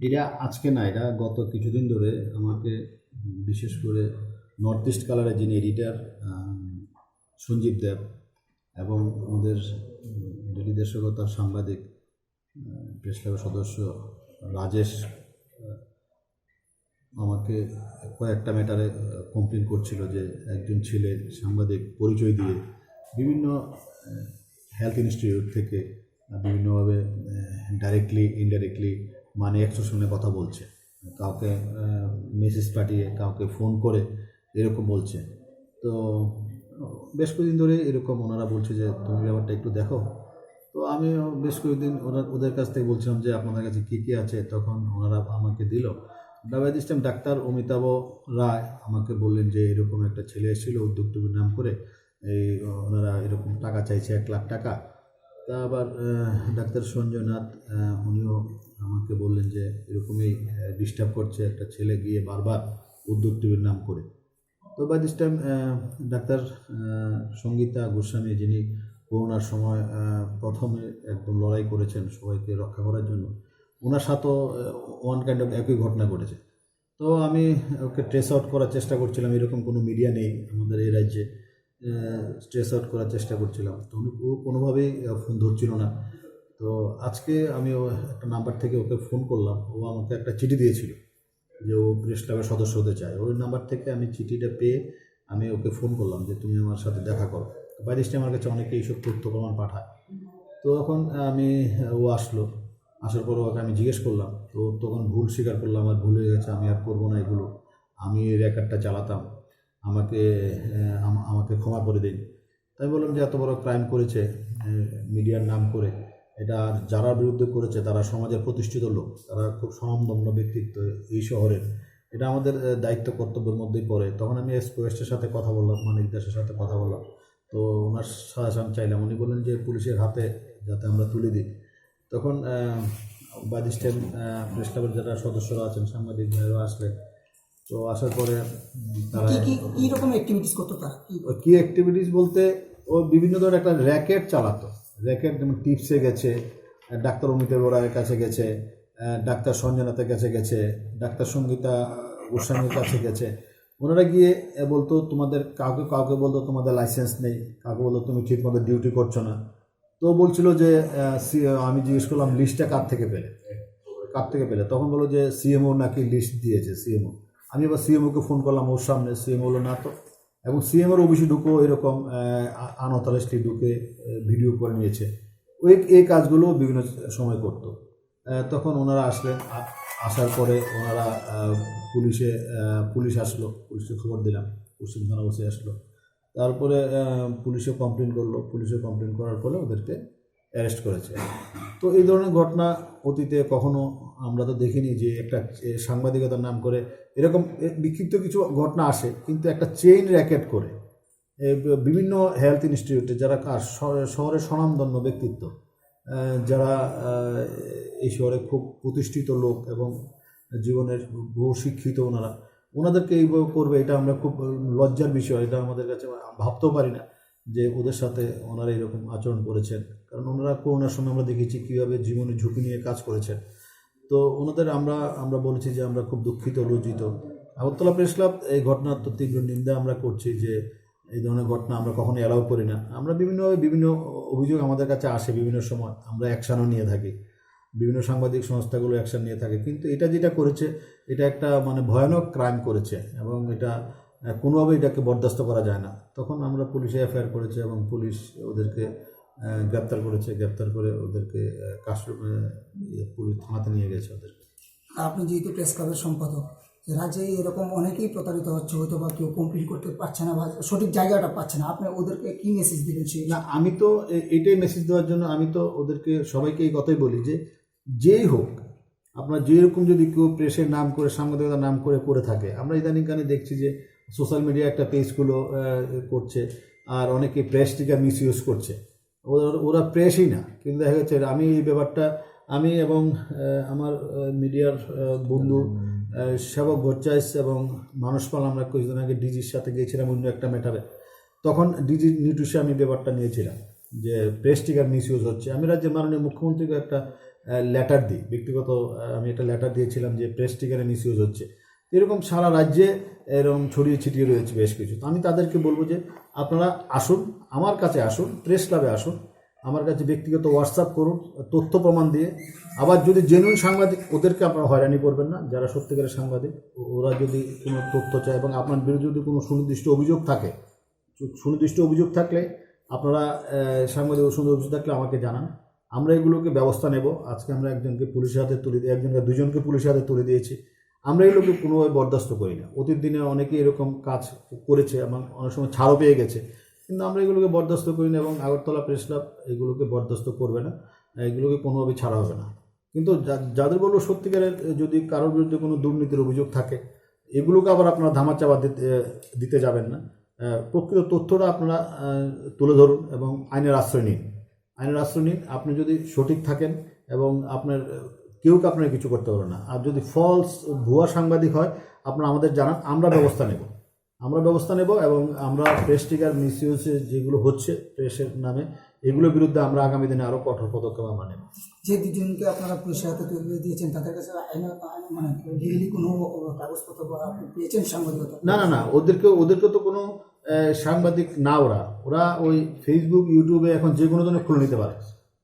এটা আজকে না, এটা গত কিছুদিন ধরে আমাকে, বিশেষ করে নর্থ ইস্ট কালারের যিনি এডিটর সঞ্জীব দেব এবং আমাদের ডেলি দেশগত সাংবাদিক, প্রেস ক্লাবের সদস্য রাজেশ আমাকে কয়েকটা ম্যাটারে কমপ্লেন করছিল যে একজন ছেলে সাংবাদিক পরিচয় দিয়ে বিভিন্ন হেলথ ইনস্টিটিউট থেকে বিভিন্নভাবে ডাইরেক্টলি ইনডাইরেক্টলি মানি এক্সটর্শনের কথা বলছে। কাউকে মেসেজ পাঠিয়ে, কাউকে ফোন করে এরকম বলছে। তো বেশ কদিন ধরে এরকম ওনারা বলছে যে তুমি ব্যাপারটা একটু দেখো। তো আমি বেশ কয়েকদিন ওরা ওদের কাছ থেকে বলছিলাম যে আপনাদের কাছে কী কী আছে, তখন ওনারা আমাকে দিল। By this time doctor Amitabha Roy আমাকে বললেন যে এরকম একটা ছেলে এসেছিল উদ্যোগ টিভির নাম করে, এই ওনারা এরকম টাকা চাইছে এক লাখ টাকা। তা আবার ডাক্তার সঞ্জয় নাথ উনিও আমাকে বললেন যে এরকমই ডিস্টার্ব করছে একটা ছেলে গিয়ে বারবার উদ্যোগ টিভির নাম করে। তো by this time doctor Sangeeta Goswami, যিনি করোনার সময় প্রথমে একদম লড়াই করেছেন সবাইকে রক্ষা করার জন্য, ওনার সাথেও ওয়ান কাইন্ড অফ একই ঘটনা ঘটেছে। তো আমি ওকে ট্রেস আউট করার চেষ্টা করছিলাম, এরকম কোনো মিডিয়া নেই আমাদের এই রাজ্যে। ট্রেস আউট করার চেষ্টা করছিলাম, তো উনি ও কোনোভাবেই ফোন ধরছিল না। তো আজকে আমি ও একটা নাম্বার থেকে ওকে ফোন করলাম, ও আমাকে একটা চিঠি দিয়েছিল যে ও প্রেস ক্লাবের সদস্য হতে চায়। ওই নাম্বার থেকে আমি চিঠিটা পেয়ে আমি ওকে ফোন করলাম যে তুমি আমার সাথে দেখা করো। তো বাই দিস টাইম আমার কাছে অনেকে এইসব তথ্য প্রমাণ পাঠায়। তো এখন আমি ও আসলো, আসার পর ওকে আমি জিজ্ঞেস করলাম, তো তখন ভুল স্বীকার করলাম, আমার ভুল হয়ে গেছে, আমি আর করবো না এগুলো, আমি এই রেকর্ডটা চালাতাম, আমাকে আমাকে ক্ষমা করে দিন। তাই বললাম যে এত বড় ক্রাইম করেছে মিডিয়ার নাম করে, এটা যারা বিরুদ্ধে করেছে তারা সমাজের প্রতিষ্ঠিত লোক, তারা খুব স্বনামধন্য ব্যক্তিত্ব এই শহরের, এটা আমাদের দায়িত্ব কর্তব্যের মধ্যেই পড়ে। তখন আমি এসপি ওয়েস্টের সাথে কথা বললাম, মানিক দাসের সাথে কথা বললাম। তো ওনার সাজেশন চাইলাম, উনি বললেন যে পুলিশের হাতে যাতে আমরা তুলে দিই। তখন বাই দিস টাইম প্রেস ক্লাবের যারা সদস্যরা আছেন, সাংবাদিক ভাইরা আসলেন। তো আসার পরে তারা কি কি কি রকম অ্যাক্টিভিটিস করতো তারা? কি কি অ্যাক্টিভিটিস বলতে, ও বিভিন্ন ধরনের একটা র‍্যাকেট চালাতো। র‍্যাকেট যেমন টিপসে গেছে, ডাক্তার অমিতাভ রায়ের কাছে গেছে, ডাক্তার সঞ্জনাথের কাছে গেছে, ডাক্তার সঙ্গীতা গোস্বামীর কাছে গেছে। ওনারা গিয়ে বলতো তোমাদের, কাউকে কাউকে বলতো তোমাদের লাইসেন্স নেই, কাউকে বলতো তুমি ঠিক মতো ডিউটি করছো না। তো বলছিল যে আমি জিজ্ঞেস করলাম লিস্টটা কার থেকে পেলে, কার থেকে পেলে? তখন বলো যে সিএমও নাকি লিস্ট দিয়েছে। সিএমও, আমি আবার সিএমওকে ফোন করলাম ওর সামনে, সিএমও বললো না তো। এবং সিএমওর অফিসে ঢুকেও এরকম আনঅথরাইজডলি ঢুকে ভিডিও করে নিয়েছে। ওই এই কাজগুলো বিভিন্ন সময় করতো। তখন ওনারা আসলেন, আসার পরে ওনারা পুলিশে পুলিশ আসলো, পুলিশকে খবর দিলাম, পশ্চিম থানা ওসি আসলো। তারপরে পুলিশে কমপ্লেন করলো, পুলিশে কমপ্লেন করার ফলে ওদেরকে অ্যারেস্ট করেছে। তো এই ধরনের ঘটনা অতীতে কখনো আমরা তো দেখিনি যে একটা সাংবাদিকতার নাম করে এরকম বিক্ষিপ্ত কিছু ঘটনা আসে, কিন্তু একটা চেইন র‍্যাকেট করে বিভিন্ন হেলথ ইনস্টিটিউটে যারা শহরের স্বনামধন্য ব্যক্তিত্ব, যারা এই শহরে খুব প্রতিষ্ঠিত লোক এবং জীবনের বহু শিক্ষিত ওনারা, ওনাদেরকে এইভাবে করবে, এটা আমরা খুব লজ্জার বিষয়। এটা আমাদের কাছে ভাবতেও পারি না যে ওদের সাথে ওনারা এরকম আচরণ করেছেন, কারণ ওনারা করোনার সময় আমরা দেখেছি কীভাবে জীবনের ঝুঁকি নিয়ে কাজ করেছেন। তো ওনাদের আমরা আমরা বলেছি যে আমরা খুব দুঃখিত, লজ্জিত। আগরতলা প্রেস ক্লাব এই ঘটনার তো তীব্র নিন্দা আমরা করছি যে এই ধরনের ঘটনা আমরা কখনো অ্যালাউ করি না। আমরা বিভিন্নভাবে বিভিন্ন অভিযোগ আমাদের কাছে আসে, বিভিন্ন সময় আমরা অ্যাকশনও নিয়ে থাকি, বিভিন্ন সাংবাদিক সংস্থাগুলো অ্যাকশন নিয়ে থাকে, কিন্তু এটা যেটা করেছে এটা একটা মানে ভয়ানক ক্রাইম করেছে এবং এটা কোনোভাবে এটাকে বরদাস্ত করা যায় না। তখন আমরা পুলিশে এফআইআর করেছি এবং পুলিশ ওদেরকে গ্রেপ্তার করেছে, গ্রেপ্তার করে ওদেরকে কাস্টডি পুলিশ থানাতে নিয়ে গেছে ওদেরকে। আপনি যেহেতু প্রেস ক্লাবের সম্পাদক, রাজ্যে এরকম অনেকেই প্রতারিত হচ্ছে, হয়তো বা কেউ কমপ্লেন করতে পারছে না বা সঠিক জায়গাটা পাচ্ছে না, আপনি ওদেরকে কি মেসেজ দিবেন সেই? না, আমি তো এটাই মেসেজ দেওয়ার জন্য আমি তো ওদেরকে সবাইকে এই কথাই বলি যে যেই হোক, আপনার যেরকম যদি কেউ প্রেসের নাম করে, সাংবাদিকতার নাম করে করে থাকে, আমরা ইদানিংকালে দেখছি যে সোশ্যাল মিডিয়া একটা পেজ খুলো করছে, আর অনেকে প্রেসটিকে মিসইউজ করছে। ওরা ওরা প্রেসই না, কিন্তু দেখা যাচ্ছে আমি এই ব্যাপারটা আমি এবং আমার মিডিয়ার বন্ধু আহ, সেবক ভট্টাচার্য এবং মানস পাল আমরা কিছুদিন আগে ডিজির সাথে গিয়েছিলাম অন্য একটা ম্যাটারে। তখন ডিজি নোটিশে আমি ব্যাপারটা নিয়েছিলাম যে প্রেস টিকার মিসইউজ হচ্ছে। আমি রাজ্যের মাননীয় মুখ্যমন্ত্রীকে একটা লেটার দিই, ব্যক্তিগত আহ, আমি একটা লেটার দিয়েছিলাম যে প্রেস টিকার মিসইউজ হচ্ছে। এরকম সারা রাজ্যে এরকম ছড়িয়ে ছিটিয়ে রয়েছে বেশ কিছু। তো আমি তাদেরকে বলবো যে আপনারা আসুন, আমার কাছে আসুন, প্রেস ক্লাবে আসুন, আমার কাছে ব্যক্তিগত হোয়াটসঅ্যাপ করুন তথ্য প্রমাণ দিয়ে। আবার যদি জেনুইন সাংবাদিক, ওদেরকে আপনারা হয়রানি করবেন না। যারা সত্যিকারের সাংবাদিক, ও- ওরা যদি কোনো তথ্য চায় এবং আপনার বিরুদ্ধে যদি কোনো সুনির্দিষ্ট অভিযোগ থাকে, সু- সুনির্দিষ্ট অভিযোগ থাকলে আপনারা আহ, সাংবাদিক সুনির্দিষ্ট অভিযোগ থাকলে আমাকে জানান। আমরা এগুলোকে ব্যবস্থা নেব। আজকে আমরা একজনকে পুলিশের হাতে তুলে দিয়ে, একজনকে, দুজনকে পুলিশের হাতে তুলে দিয়েছি। আমরা এগুলোকে কোনোভাবে বরদাস্ত করি না। অতীত দিনে অনেকে এরকম কাজ করেছে এবং অনেক সময় ছাড়ও পেয়ে গেছে, কিন্তু আমরা এগুলোকে বরদাস্ত করি না এবং আগরতলা প্রেস ক্লাব এগুলোকে বরদাস্ত করবে না, এগুলোকে কোনোভাবে ছাড়া হবে না। কিন্তু যা- যাদের বলবো সত্যিকারের, যদি কারোর বিরুদ্ধে কোনো দুর্নীতির অভিযোগ থাকে, এগুলোকে আবার আপনারা ধামাচাপা দিতে দিতে যাবেন না। আহ, প্রকৃত তথ্যটা আপনারা আহ, তুলে ধরুন এবং আইনের আশ্রয় নিন। আইনের আশ্রয় নিন। আপনি যদি সঠিক থাকেন এবং আপনার আহ, কেউ আপনার কিছু করতে পারবে না। আর যদি ফলস, ভুয়া সাংবাদিক হয়, আপনারা আমাদের জানান, আমরা ব্যবস্থা নেব। আমরা ব্যবস্থা নেব এবং আমরা প্রেস টিকার মিসইউজ যেগুলো হচ্ছে প্রেসের নামে, এগুলোর বিরুদ্ধে আমরা আগামী দিনে আরো কঠোর পদক্ষেপ আমরা নেব। যে দুজনকে আপনারা পুলিশের হাতে তুলে দিয়েছেন, তাদের কাছে আইন, আইন, মানে, লিগালি কোনো কাগজপত্র বা আপনি পেয়েছেন সাংবাদিকতা? না, না, না, ওদেরকে, ওদেরকে তো কোনো আহ, সাংবাদিক না ওরা। ওরা ওই Facebook, YouTube-এ এখন যে কোনো জনে খুলে নিতে পারে।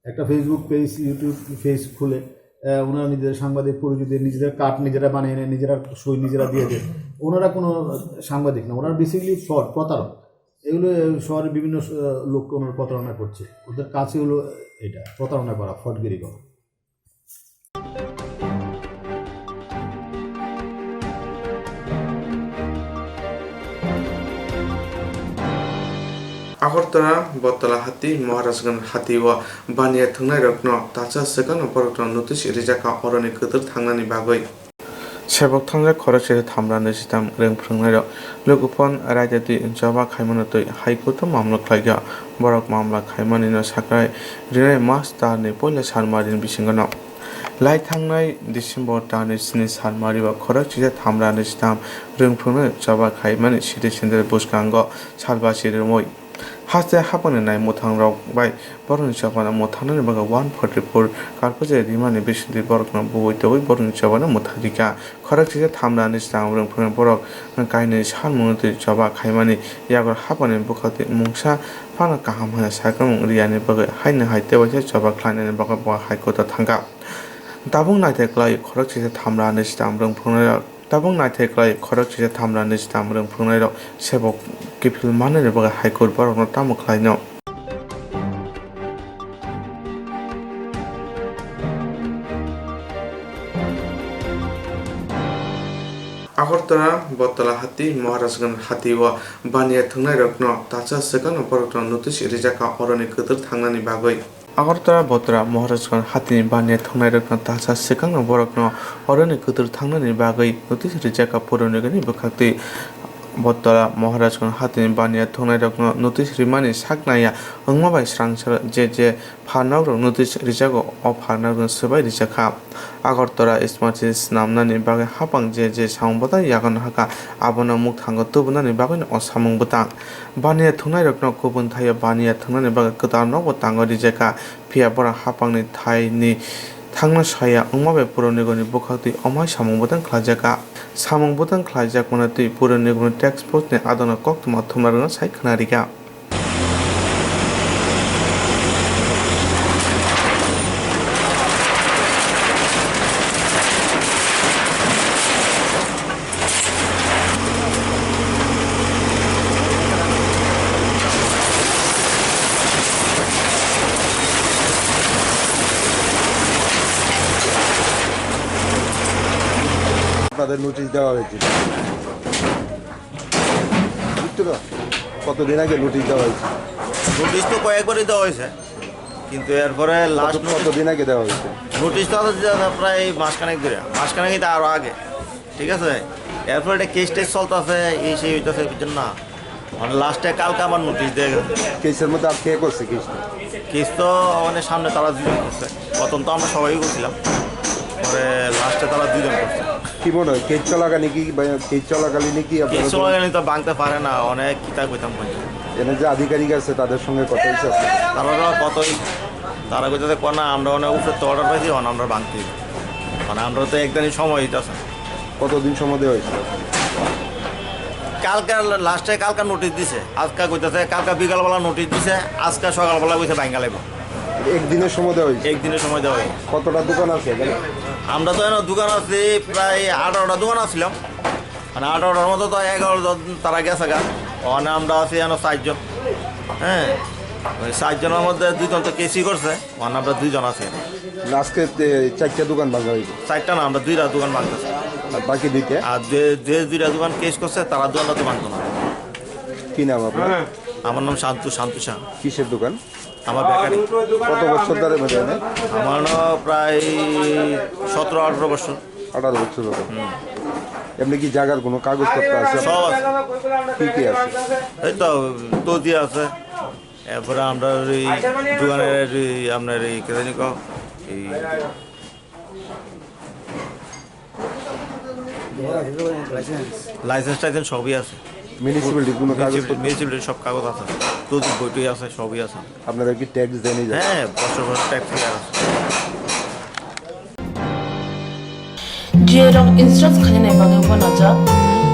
একটা Facebook পেজ, YouTube পেজ খুলে আহ, ওনারা নিজেদের সাংবাদিক পরিচয় দিয়ে, নিজেদের কার্ড নিজেরা বানিয়ে নেয়, নিজেরা সই নিজেরা দিয়ে দেয়। ওনারা কোনো সাংবাদিক না, ওনারা বেসিক্যালি ফ্রড, প্রতারক। এগুলো শহরের বিভিন্ন আহ, লোককে ওনারা প্রতারণা করছে। ওদের কাজই হলো এটা, প্রতারণা করা, ফ্রডগিরি করা। Agartala, Botala hati, Maharajganj hati o baniya thwngnairokno talsa swkangno borokno notice rijak kha oroni kwthwr thangnani bagwi. Sebok thangjak khoroksa thamra nwichitam rwng phwrwngnairok. Lukuphon raida twi choba khaimano twi High Court o mamla khlaikha. Borok mamla khaimanino sakrai rinai mas talni poila salmarini bisingono. Lai thangnai December talni sini salmari o khoroksa thamra nwichitam rwng phwrwngnairok choba khaimani city center bwskango salbasi rwmwi. Haste haphangni nai mwthangrok bai borokni chobano mwthangnani bagwi one forty four karpuje rimani bisingtwi borokno bui tobwi borokni chobano mwthang rikha. Khoroksa thamrani swkang rwng phano borok kainwi salmungno twi choba khaimani yago haphangni bwkhaktwi mungsa phano kaham hwnwi sakha riyani bagwi haino hai tei waisa choba khlainani bagwi bo High Court o thangkha. Tabuk naithai kwlai khoroksa thamrani swkang rwng phano Tabuk naithai kwlai khoroksa thamrani swkang rwng phwrwngnairok sebok kiphil manani bagwi High Court borokno tamo khlaino. Agartala, Botala hati, Maharajganj hati o baniya thwngnairokno talsa swkangno borokno notice rijak kha oroni kwthwr thangnani bagwi. Agartala Botra Maharajganj hatini baniya thwngnairokno talsa swkangno borokno oroni kwthwr thangnani bagwi notice rijak kha purunigwni bwkhaktwi. Botra Maharajganj hatini baniya thwngnairokno notice rimani sak naiya wngma bai swrang salo je je pharnokrok notice rijago o pharnokrokno swbai rijak kha. Agartala Smart City swnamnani bagwi haphang je je samung bwtang yakarno hakha, abono mukthango tubunani bagwino o samung bwtang. Baniya thwngnairokno kubun thaio baniya thwngnani bagwi kwtal nokbo tangwi rijak kha, phiya borok haphangni thaini thangna saya wngma bai purunigwni bwkhaktwi omai samung bwtang khlaijak kha. Samung bwtang khlaijakmani twi purunigwni task force ni adokno koktwma thumnarokno sai khwnarikha. আপনাদের নোটিশ দেওয়া হয়েছিল, বুঝতে তো? কতদিন আগে নোটিশ দেওয়া হয়েছিল? নোটিশ তো কয়েকবারই দেওয়া হয়েছে, কিন্তু এরপরে লাস্ট কত, নোটিশ, কতদিন আগে দেওয়া হয়েছে? নোটিশ তো আছে যে প্রায় মাসখানেক ধরে, মাসখানেক তো আরও আগে, ঠিক আছে? এরপরে একটা কেস টেস চলতেছে, এই সেই হইতেছে, বুঝছেন না? মানে লাস্টে কালকে আবার নোটিশ দিয়ে গেছে। কেসের মধ্যে আর কে করছে কেসটা? কেস তো মানে সামনে তারা দুজন করছে, প্রথম তো আমরা সবাই করছিলাম। পরে লাস্টে তারা দুইজন করছে। কি মনে হয়, কেস চলাকালীন কি বা, কেস চলাকালীন কি আপনারা কেস চলাকালীন তো ভাঙতে পারে না, অনেক কিতা কইতাম কইতাম। এখানে যে আধিকারিক আছে, তাদের সঙ্গে কথা হয়েছে আপনাদের? তারা তো কতই, তারা কইতেছে, "কো না, আমরা অনেক উপরে তো অর্ডার পাইছি, এখন আমরা ভাঙতে হইব।" মানে আমরা তো একদিনই সময় হইতেছে। কতদিন সময় দেওয়া হয়েছিল? কালকে লাস্টে কালকে নোটিশ দিছে, আজকে কইতেছে, কালকে বিকালবেলা নোটিশ দিছে, আজকে সকালবেলা কইছে ভাঙা লাগবে। একদিনের সময় দেওয়া হয়েছে? একদিনের সময় দেওয়া হয়েছে। কতটা দোকান আছে এখানে? আমরা তো এখানে দোকান আছে প্রায় আঠারোটা দোকান আছিলাম, মানে আঠারোটার মতো তো এগারো জন তারা গেছে গা। ওখানে আমরা আছি এখানে চারজন। হ্যাঁ, ওই চারজনের মধ্যে দুইজন তো কেসই করছে, ওখানে আমরা দুইজন আছি এখানে। না, আজকে, এ, চারটা দোকান ভাঙা হয়েছে। চারটা না, আমরা দুইটা দোকান ভাঙতেছি। আর বাকি দুইটা? আর যে, যে দুইটা দোকান কেস করছে, তারা দোকানটা তো ভাঙতো না। কি নাম আপনার? আমার নাম শান্তু, শান্তু শাহ। কিসের দোকান? আমার বেকারি। কত বছর ধরে মানে এখানে? আমার না প্রায় সতেরো আঠারো বছর। আঠারো বছর ধরে। হুম। এমনি কি জায়গার কোনো কাগজপত্র আছে? সব আছে। কি কি আছে? এই তো তজি আছে, এরপরে আমরা এই দোকানের এই আপনার এই কে জানি কো, এই লাইসেন্স টাইসেন্স সবই আছে। মিউনিসিপ্যালিটির কোনো কাগজ? মিউনিসিপ্যালিটি, মিউনিসিপ্যালিটির সব কাগজ আছে, তজি বইটই আছে, সবই আছে। আপনারা কি ট্যাক্স দেন এই জায়গায়? হ্যাঁ, বছর বছর ট্যাক্স ক্লিয়ার আছে। Jirok insurance khainani bagwi uanajak,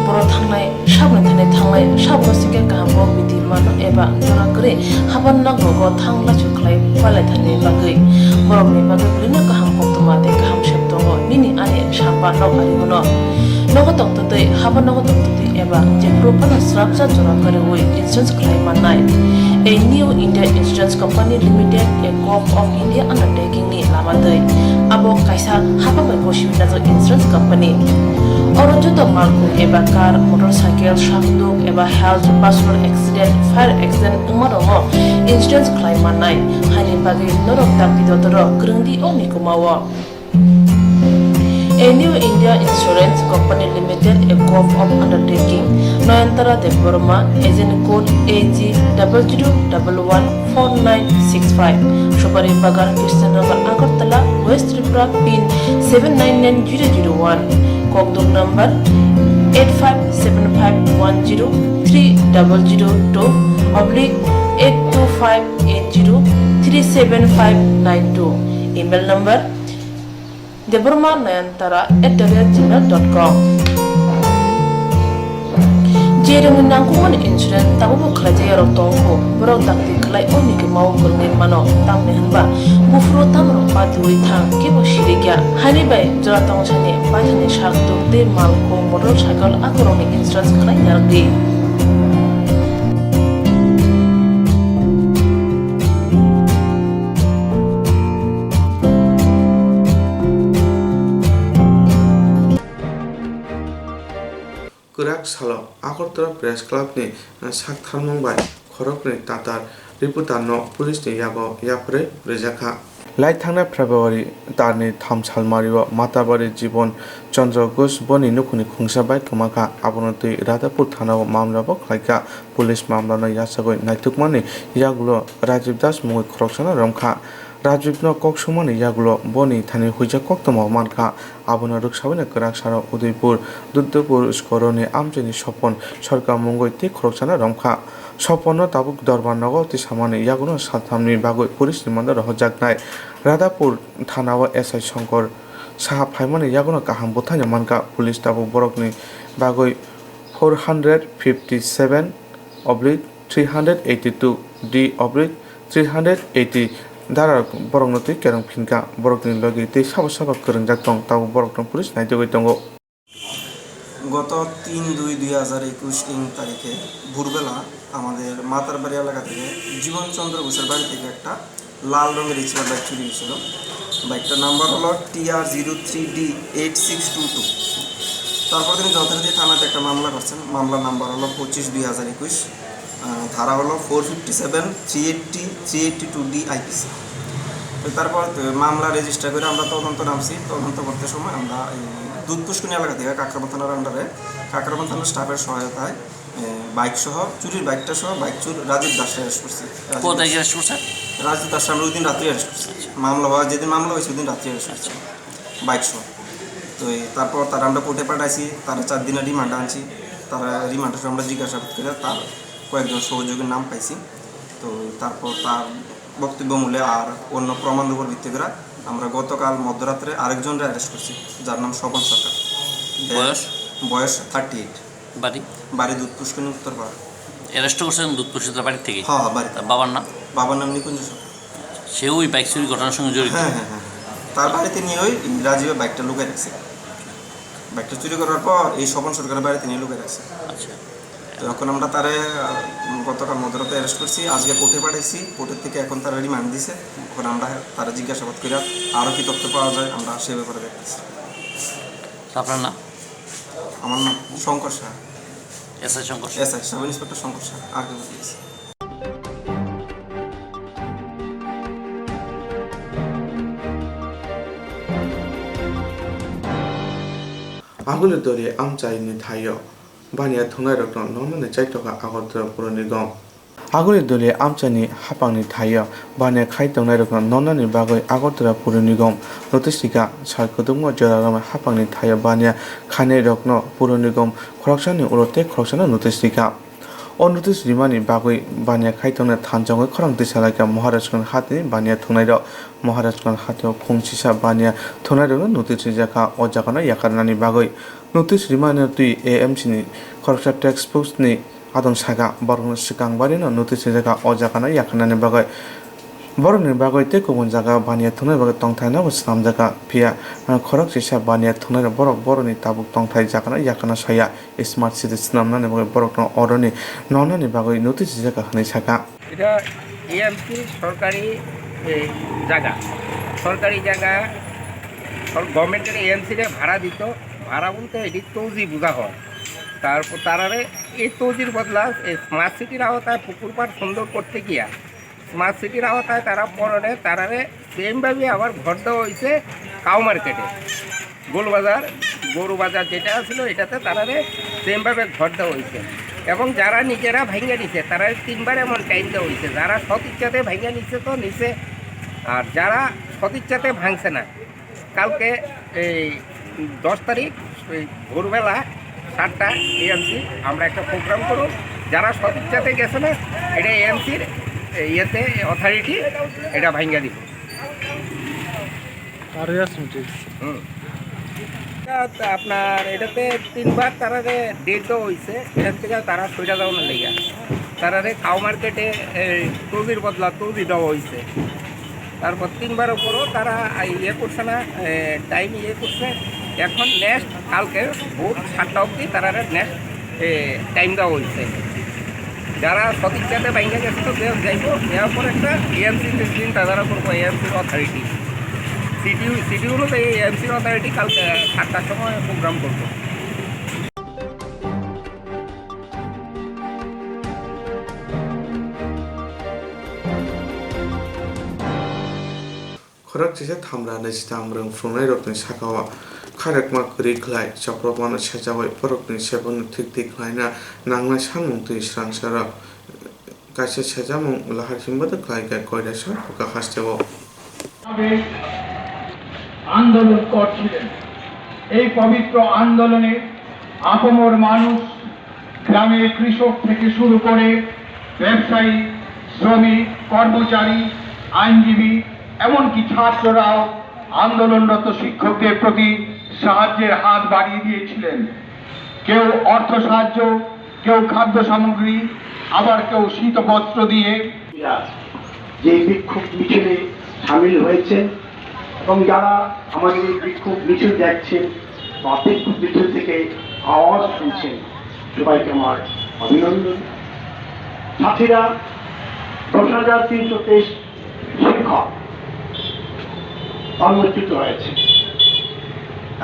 borok thangnai, saboni thani thangnai, saboni singkhe kaham bo bidi mano eba jora kwrwi haban nogo thang lachu khlai palaithani bagwi. Borokni bagwi bwlwino kaham koktwma tei kaham sep tongo, nini ani sapa nok ari bono. Nogo tongtwtwi, haban nogo tongtwtwi eba jephuru phano srapsa jora kwrwi insurance khlai mannai. A New India Insurance Company Limited, a Govt of India undertaking ni lama twi abo kaisa hapang bai bo simi najak insurance company. Oro joto malkhung eba car, motorcycle, sakduk eba health, personal accident, fire accident wngma rokno insurance khlai mannai. Haini bagwi norok dakti dodoro kwrwng di o nikuma o. A New India Insurance Company Limited, a Govt of Undertaking, Nayantara Debbarma, agent code A G double zero double one four nine six five, Supari Bagan, Krishnanagar, Agartala, West Tripura, pin seven nine nine zero zero one, Kokdok number eight five seven five one zero three double zero two oblique eight two five eight zero three seven five nine two, email number Debbarma Nayantara at the rate gmail dot com. Jerwngni nangkukmani insurance tabukbo khlaijak yarok tongkho, borok dakti khlai o nigwimao kwrwngwi mano, tamni hwnba buphuru tamrok patiui thang kebo sirikya. Haini bai jora tongsani paithani sak tuk tei malkhung motorcycle akorokni insurance khlai narwkdi. Kwrak salo Agartala Press Club ni saktharmung bai khoroknwi tatar reporter no police ni yago yapharwi rwjakha. Lai thangnai February tarni tham salmari o Matabari Jibon Chandra Ghosh boni nukhungni khungsa bai kwmakha, abono twi Radhapur thana o mamla bo khlaikha. Police mamla no yachagwi naithokmani yagulo Rajiv Das mungwi khoroksano romkha. Rajivno kok sumani yagulo boni thani huijak koktwma mankha. Abono rwksawino kwrak sano Udaipur, Dudupur skoroni amchaini Sopon Sarkar mungwi tei khoroksano romkha. Soponno tabuk Dorbar nogo tisamani yaguno salthamni bagwi police rimando rohorjaknai. Radhapur thanao S I Shankar Saha phaimani yaguno kaham bwthaino mankha. Police tabuk borokni bagwi four hundred fifty seven oblique three hundred eighty two D oblique three hundred eighty dara borokno twi kereng phinkha, borokni logi tei sabo sabo kwrwngjak tong, tabuk borokno police naitugwi tongo. গত তিন দুই দুই হাজার একুশ ইং তারিখে ভোরবেলা আমাদের মাতারবাড়ি এলাকা থেকে জীবনচন্দ্র ঘোষের বাড়ি থেকে একটা লাল রঙের রিক্সা বাইক চুরি হয়েছিল। বাইকটার নাম্বার হলো T R zero three D eight six two two. তারপর তিনি যথারীতি থানাতে একটা মামলা করছেন। মামলার নাম্বার হলো পঁচিশ দুই হাজার একুশ। আহ, ধারা হলো four fifty seven, three eighty, three eighty two D IPC. তো তারপর, আহ, মামলা রেজিস্টার করে আমরা তদন্ত নামছি। তদন্ত করতে সময় আমরা এই দুধ পুষ্কুনি এলাকা থেকে কাকরাবন থানার আন্ডারে, কাকরাবন থানার স্টাফের সহায়তায়, আহ, বাইক সহ, চুরির বাইকটা সহ বাইক চুর রাজীব দাসকে অ্যারেস্ট করছি। রাজীব কোথায় দাস। অ্যারেস্ট করছে? রাজীব দাস আমরা ওই দিন রাত্রে অ্যারেস্ট করছি। মামলা হওয়া, যেদিন মামলা হয়েছে ওই দিন রাত্রে অ্যারেস্ট করছি। বাইকশো। তো এই তারপর তারা আমরা কোর্টে পাঠাইছি, তারা চার দিনের রিমান্ডে আনছি। তারা রিমান্ডে আমরা জিজ্ঞাসাবাদ করে তার কয়েকজন সহযোগীর নাম পাইছি। তো তারপর তার বক্তব্য মূলে আর অন্য প্রমাণের উপর ভিত্তি করে আমরা গতকাল মধ্যরাত্রে আরেকজনকে অ্যারেস্ট করছি, যার নাম স্বপন সরকার। বয়স? বয়স থার্টি এইট। বাড়ি? বাড়ি দুধ পুষ্করিণী উত্তরপাড়া। অ্যারেস্ট করছেন দুধ পুষ্করিণী বাড়ি থেকে? হ্যাঁ, হ্যাঁ, বাড়ি। তার বাবার নাম? বাবার নাম নিকুঞ্জ সরকার। সে ওই বাইক চুরি ঘটনার সঙ্গে জড়িত? হ্যাঁ, হ্যাঁ, হ্যাঁ। তার বাড়িতে নিয়ে ওই রাজীবের বাইকটা লুকিয়ে রাখছে। বাইকটা চুরি করার পর এই স্বপন সরকারের বাড়িতে নিয়ে লুকিয়ে রাখছে। আচ্ছা। তো এখন আমরা তারে, আহ, গতকাল মধ্যরাতে অ্যারেস্ট করছি, আজকে কোর্টে পাঠাইছি, কোর্টের থেকে এখন তারা রিমান্ড দিছে। এখন আমরা তারা জিজ্ঞাসাবাদ করে আরও কি তথ্য পাওয়া যায় আমরা সে ব্যাপারে দেখতেছি। তো আপনার নাম? আমার নাম Shankar Saha. SI Shankar Saha. SI, sub inspector Shankar Saha, আর কি বলতেছি। Aguli dori amchaini thaio baniya thwngnairokno nonani chaitokha Agartala Puro Nigom. Aguli dori amchaini haphangni thaio baniya khai tongnairokno nonani bagwi Agartala Puro Nigom notice rikha. Sal kwdwkma jora romwi haphangni thaio baniya khainairokno Puro Nigom khoroksani ulo tei khoroksano notice rikha. O notice rimani bagwi baniya khai tongnai thansa wngwi khorang twi salaikha Maharajganj hatini baniya thwngnairok. Maharajganj hatio khungsisa baniya thwngnairokno notice rijakha o jagano yakarnani bagwi. Notice rimani twi A M C ni khoroksa task force ni adong saka borokno swkang barino notice rijakha o jagano yakarnani bagwi. Borokni bagwi tei kubun jaga baniya thwngnai bagwi tongthai no bo swnamjakha, phiya, ah, khorok sisa baniya thwngnai rok borok borokni tabuk tongthai jagano yakano saya smart city swnamnani bagwi borokno oroni nonani bagwi notice rijakha hwnwi sakha. এটা এএমসি সরকারি, এ, জায়গা, সরকারি জায়গা, সর-, গভর্নমেন্টের এএমসি রে ভাড়া দিত। ভাড়া বলতে এটি তৌজি বোঝা হয়। তারপর তারারে এই তৌজির বদলা এই স্মার্ট সিটির আওতায় পুকুর পাড় সুন্দর করতে গিয়া স্মার্ট সিটির আওতায় তারা পড়ে, তারারে সেমভাবে আবার ঘর দেওয়া হয়েছে কাউ মার্কেটে। গোলবাজার, গরু বাজার যেটা ছিল, এটাতে তারারে সেমভাবে ঘর দেওয়া হয়েছে। এবং যারা নিজেরা ভাঙিয়ে নিছে, তারা তিনবার এমন টাইম দেওয়া হয়েছে। যারা সদিচ্ছাতে ভাঙিয়ে নিচ্ছে তো নিছে, আর যারা সদিচ্ছাতে ভাঙছে না, কালকে এই দশ তারিখ এই ভোরবেলা সাতটা এএমসি আমরা একটা প্রোগ্রাম করব। যারা সদিচ্ছাতে গেছে না, এটা এএমসির ইয়েতে অথরিটি এটা ভাঙিয়ে দিব। আর ইয়াস মিটিংস। হুম। এটা তো আপনার এটাতে তিনবার তারারে ডেট দেওয়া হয়েছে, এখান থেকে তারা সইটা দেওয়ানোর লেগে। তারারে কাউ মার্কেটে এই তৌজির বদলা তৌজি দেওয়া হয়েছে। তারপর তিনবার উপরও তারা ইয়ে করছে না, টাইম ইয়ে করছে। এখন নেক্সট কালকে ভোর সাতটা অবধি তারারে নেক্সট টাইম দেওয়া হয়েছে। যারা সদিচ্ছাতে বাইরে গেছে তো যাইব, নেওয়ার পর একটা এএমসি দিন তারা করবো, এএমসির অথরিটি। সিটি, সিটি অনুযায়ী এএমসির অথরিটি কালকে সাতটার সময় প্রোগ্রাম করবো। Khorok chisa thamra nai sita mwrwng phunuknairokni sakao khairokma kwrwi khlai chopropmano sejagwi borokni sebokno thwiktwi khlaina nangnai samung twi swrangsa rw. Kaisa sejamung lahar himbato khlai khe koilaisa bwkha hasteo. আন্দোলন করছিলেন। এই পবিত্র আন্দোলনে আপামর মানুষ, গ্রামের কৃষক থেকে শুরু করে ব্যবসায়ী, শ্রমিক, কর্মচারী, আইনজীবী, এমনকি ছাত্ররাও আন্দোলনরত শিক্ষকদের প্রতি সাহায্যের হাত বাড়িয়ে দিয়েছিলেন। কেউ অর্থ সাহায্য, কেউ খাদ্য সামগ্রী, আবার কেউ শীত বস্ত্র দিয়ে। যে বিক্ষোভ মিছিলে সামিল হয়েছেন এবং যারা আমাদের এই বিক্ষোভ মিছিল দেখছেন বা বিক্ষোভ মিছিল থেকে আওয়াজ শুনছেন, সবাইকে আমার অভিনন্দন। সাথীরা, দশ হাজার তিনশো তেইশ শিক্ষক কর্মচ্যুত হয়েছে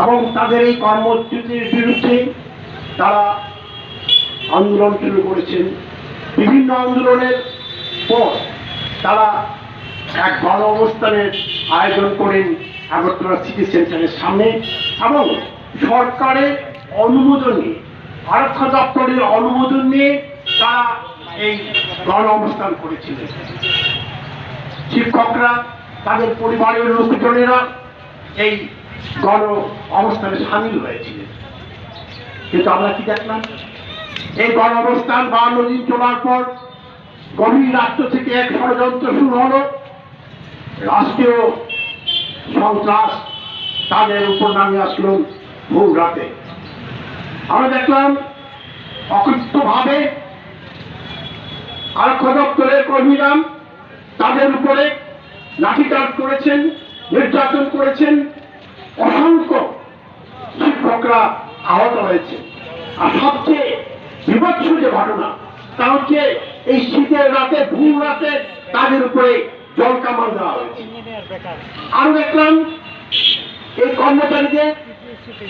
এবং তাদের এই কর্মচ্যুতির বিরুদ্ধে তারা আন্দোলন শুরু করেছেন। বিভিন্ন আন্দোলনের পর তারা এক গণ অবস্থানের আয়োজন করেন আগরতলা সিটি সেন্টারের সামনে এবং সরকারের অনুমোদন নিয়ে, আরক্ষা দপ্তরের অনুমোদন নিয়ে তারা এই গণ অবস্থান করেছিলেন। শিক্ষকরা, তাদের পরিবারের লোকজনেরা এই গণ অবস্থানে সামিল হয়েছিলেন। কিন্তু আমরা কি দেখলাম? এই গণ অবস্থান বাহান্ন দিন চলার পর গভীর রাষ্ট্র থেকে এক ষড়যন্ত্র শুরু হলো। রাষ্ট্রীয় সন্ত্রাস তাদের উপর নামে আসলো ভোর রাতে। আমরা দেখলাম অকথ্যভাবে আরক্ষা দপ্তরের কর্মীরা তাদের উপরে লাঠিচার্জ করেছেন, নির্যাতন করেছেন, অসংখ্য শিক্ষকরা আহত হয়েছে। আর সবচেয়ে বিভৎস যে ঘটনা, তা হচ্ছে এই শীতের রাতে, ভোর রাতে তাদের উপরে জল কামান দেওয়া হয়েছে। আরো দেখলাম এই কর্মচারীদের,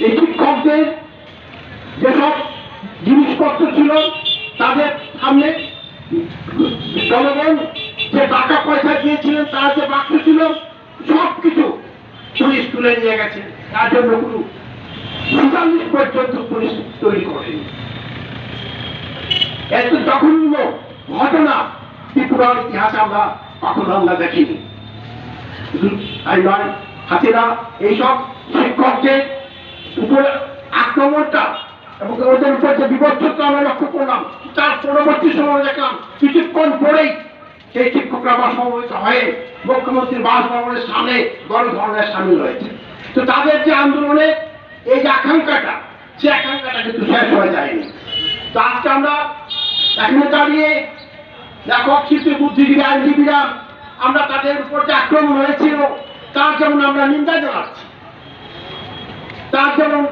এই শিক্ষকদের যেসব জিনিসপত্র ছিল, তাদের সামনে জনগণ যে টাকা পয়সা দিয়েছিলেন, তার যে বাক্স ছিল, সবকিছু পুলিশ তুলে নিয়ে গেছে। তার জন্য কোনো সুপারিশ পর্যন্ত পুলিশ তৈরি করেনি। এত জঘন্য ঘটনা ত্রিপুরার ইতিহাসে আমরা কখনো আমরা দেখিনি। শুধু তাই নয়, হাসিনা এইসব শিক্ষকদের উপরে আক্রমণটা এবং ওদের উপর যে বিভৎসতা আমরা লক্ষ্য করলাম, তার পরবর্তী সময় দেখলাম কিছুক্ষণ পরেই সেই শিক্ষকরা আবার সমবেত হয়ে মুখ্যমন্ত্রীর বাসভবনের সামনে বড় ধরনের সামিল হয়েছে। তো তাদের যে আন্দোলনে এই যে আকাঙ্ক্ষাটা, সে আকাঙ্ক্ষাটা কিন্তু শেষ হয়ে যায়নি। তো আজকে আমরা এখানে দাঁড়িয়ে লেখক, শিল্পী, বুদ্ধিজীবী, আইনজীবীরা আমরা তাদের উপর যে আক্রমণ হয়েছিল, তার যেমন আমরা নিন্দা জানাচ্ছি, তার যেমন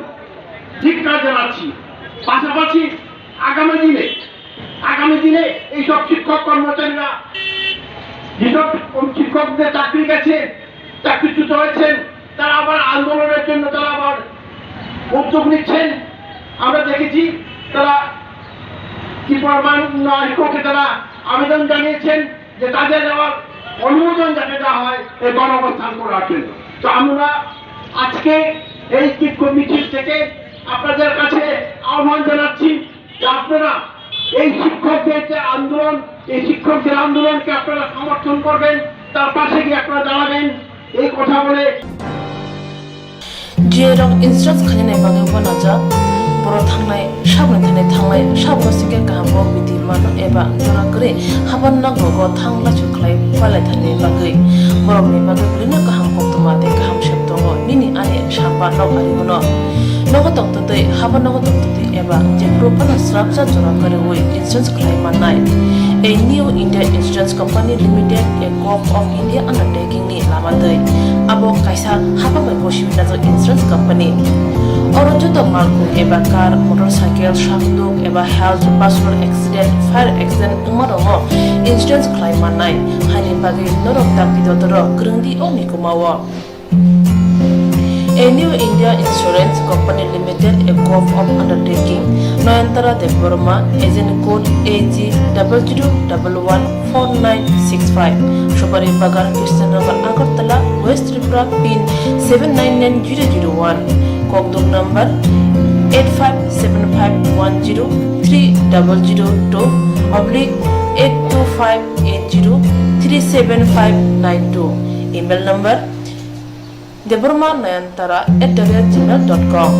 ধিক্কার জানাচ্ছি। পাশাপাশি আগামী দিনে, আগামী দিনে এইসব শিক্ষক কর্মচারীরা যেসব শিক্ষকদের চাকরি গেছে, চাকরিচ্যুত হয়েছেন, তারা আবার আন্দোলনের জন্য তারা আবার উদ্যোগ নিচ্ছেন। আমরা দেখেছি তারা ত্রিপুরা হাইকোর্টে তারা আবেদন জানিয়েছেন যে তাদের আবার অনুমোদন যাতে দেওয়া হয় এই গণঅবস্থান করার জন্য। তো আমরা আজকে এই বিক্ষোভ মিছিল থেকে আপনাদের কাছে আহ্বান জানাচ্ছি যে আপনারা এই শিক্ষকদের যে আন্দোলন, এই শিক্ষকদের আন্দোলনকে আপনারা সমর্থন করবেন, তার পাশে গিয়ে আপনারা দাঁড়াবেন, এই কথা বলে G A rok insurance khainani bagwi uanajak. Borok thangnai saboni thani thanglai, saboni singkhe kaham kok bidi mano eba jora kwrwi haban nok rogo thang lachu khlai palai thani bagwi. Borokni bagwi bwlwino kaham koktwma tei kaham sep tongo, nini ani sapa nok ari bono. Nogo tongtwtwi, haban nogo tongtwtwi eba jephuru phano swrapsa jora kwrwi insurance khlai mannai. A New India Insurance Company Limited, a Gov of India undertaking ni lama twi. Abo kaisa hapang bai gosiwi najak insurance company. Oro joto malkhung eba car, motorcycle, sakduk eba health, personal accident, fire accident wngma rokno insurance khlai mannai. Haini bagwi norok dakti dotoro kwrwngdi o mikumao. A New India Insurance Company Limited, a Gov of Undertaking, Noyantara Debbarma, agent code A G double zero double one four nine six five, Subari Bagan, Krishnanagar, Agartala, West Tripura, pin seven nine nine zero zero one, kokduk number eight five seven five one zero three double zero two oblique eight two five eight zero three seven five nine two, email number debbarma nayantara at the rate gmail dot com.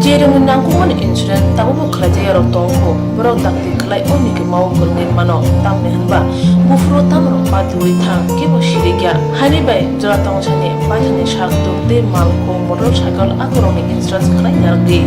Jerokni nangkukmani insurance tabukbo khlaijak yarok tongo, borok dakti khlai o mikhe mao kwrwngwi mano, tamni hwnba buphuru tamrok patiwi thang kebo sirikya. Haini bai jora tongthani paithani sak tuk tei malkhung motorcycle akhorokni insurance khlai narwkdi.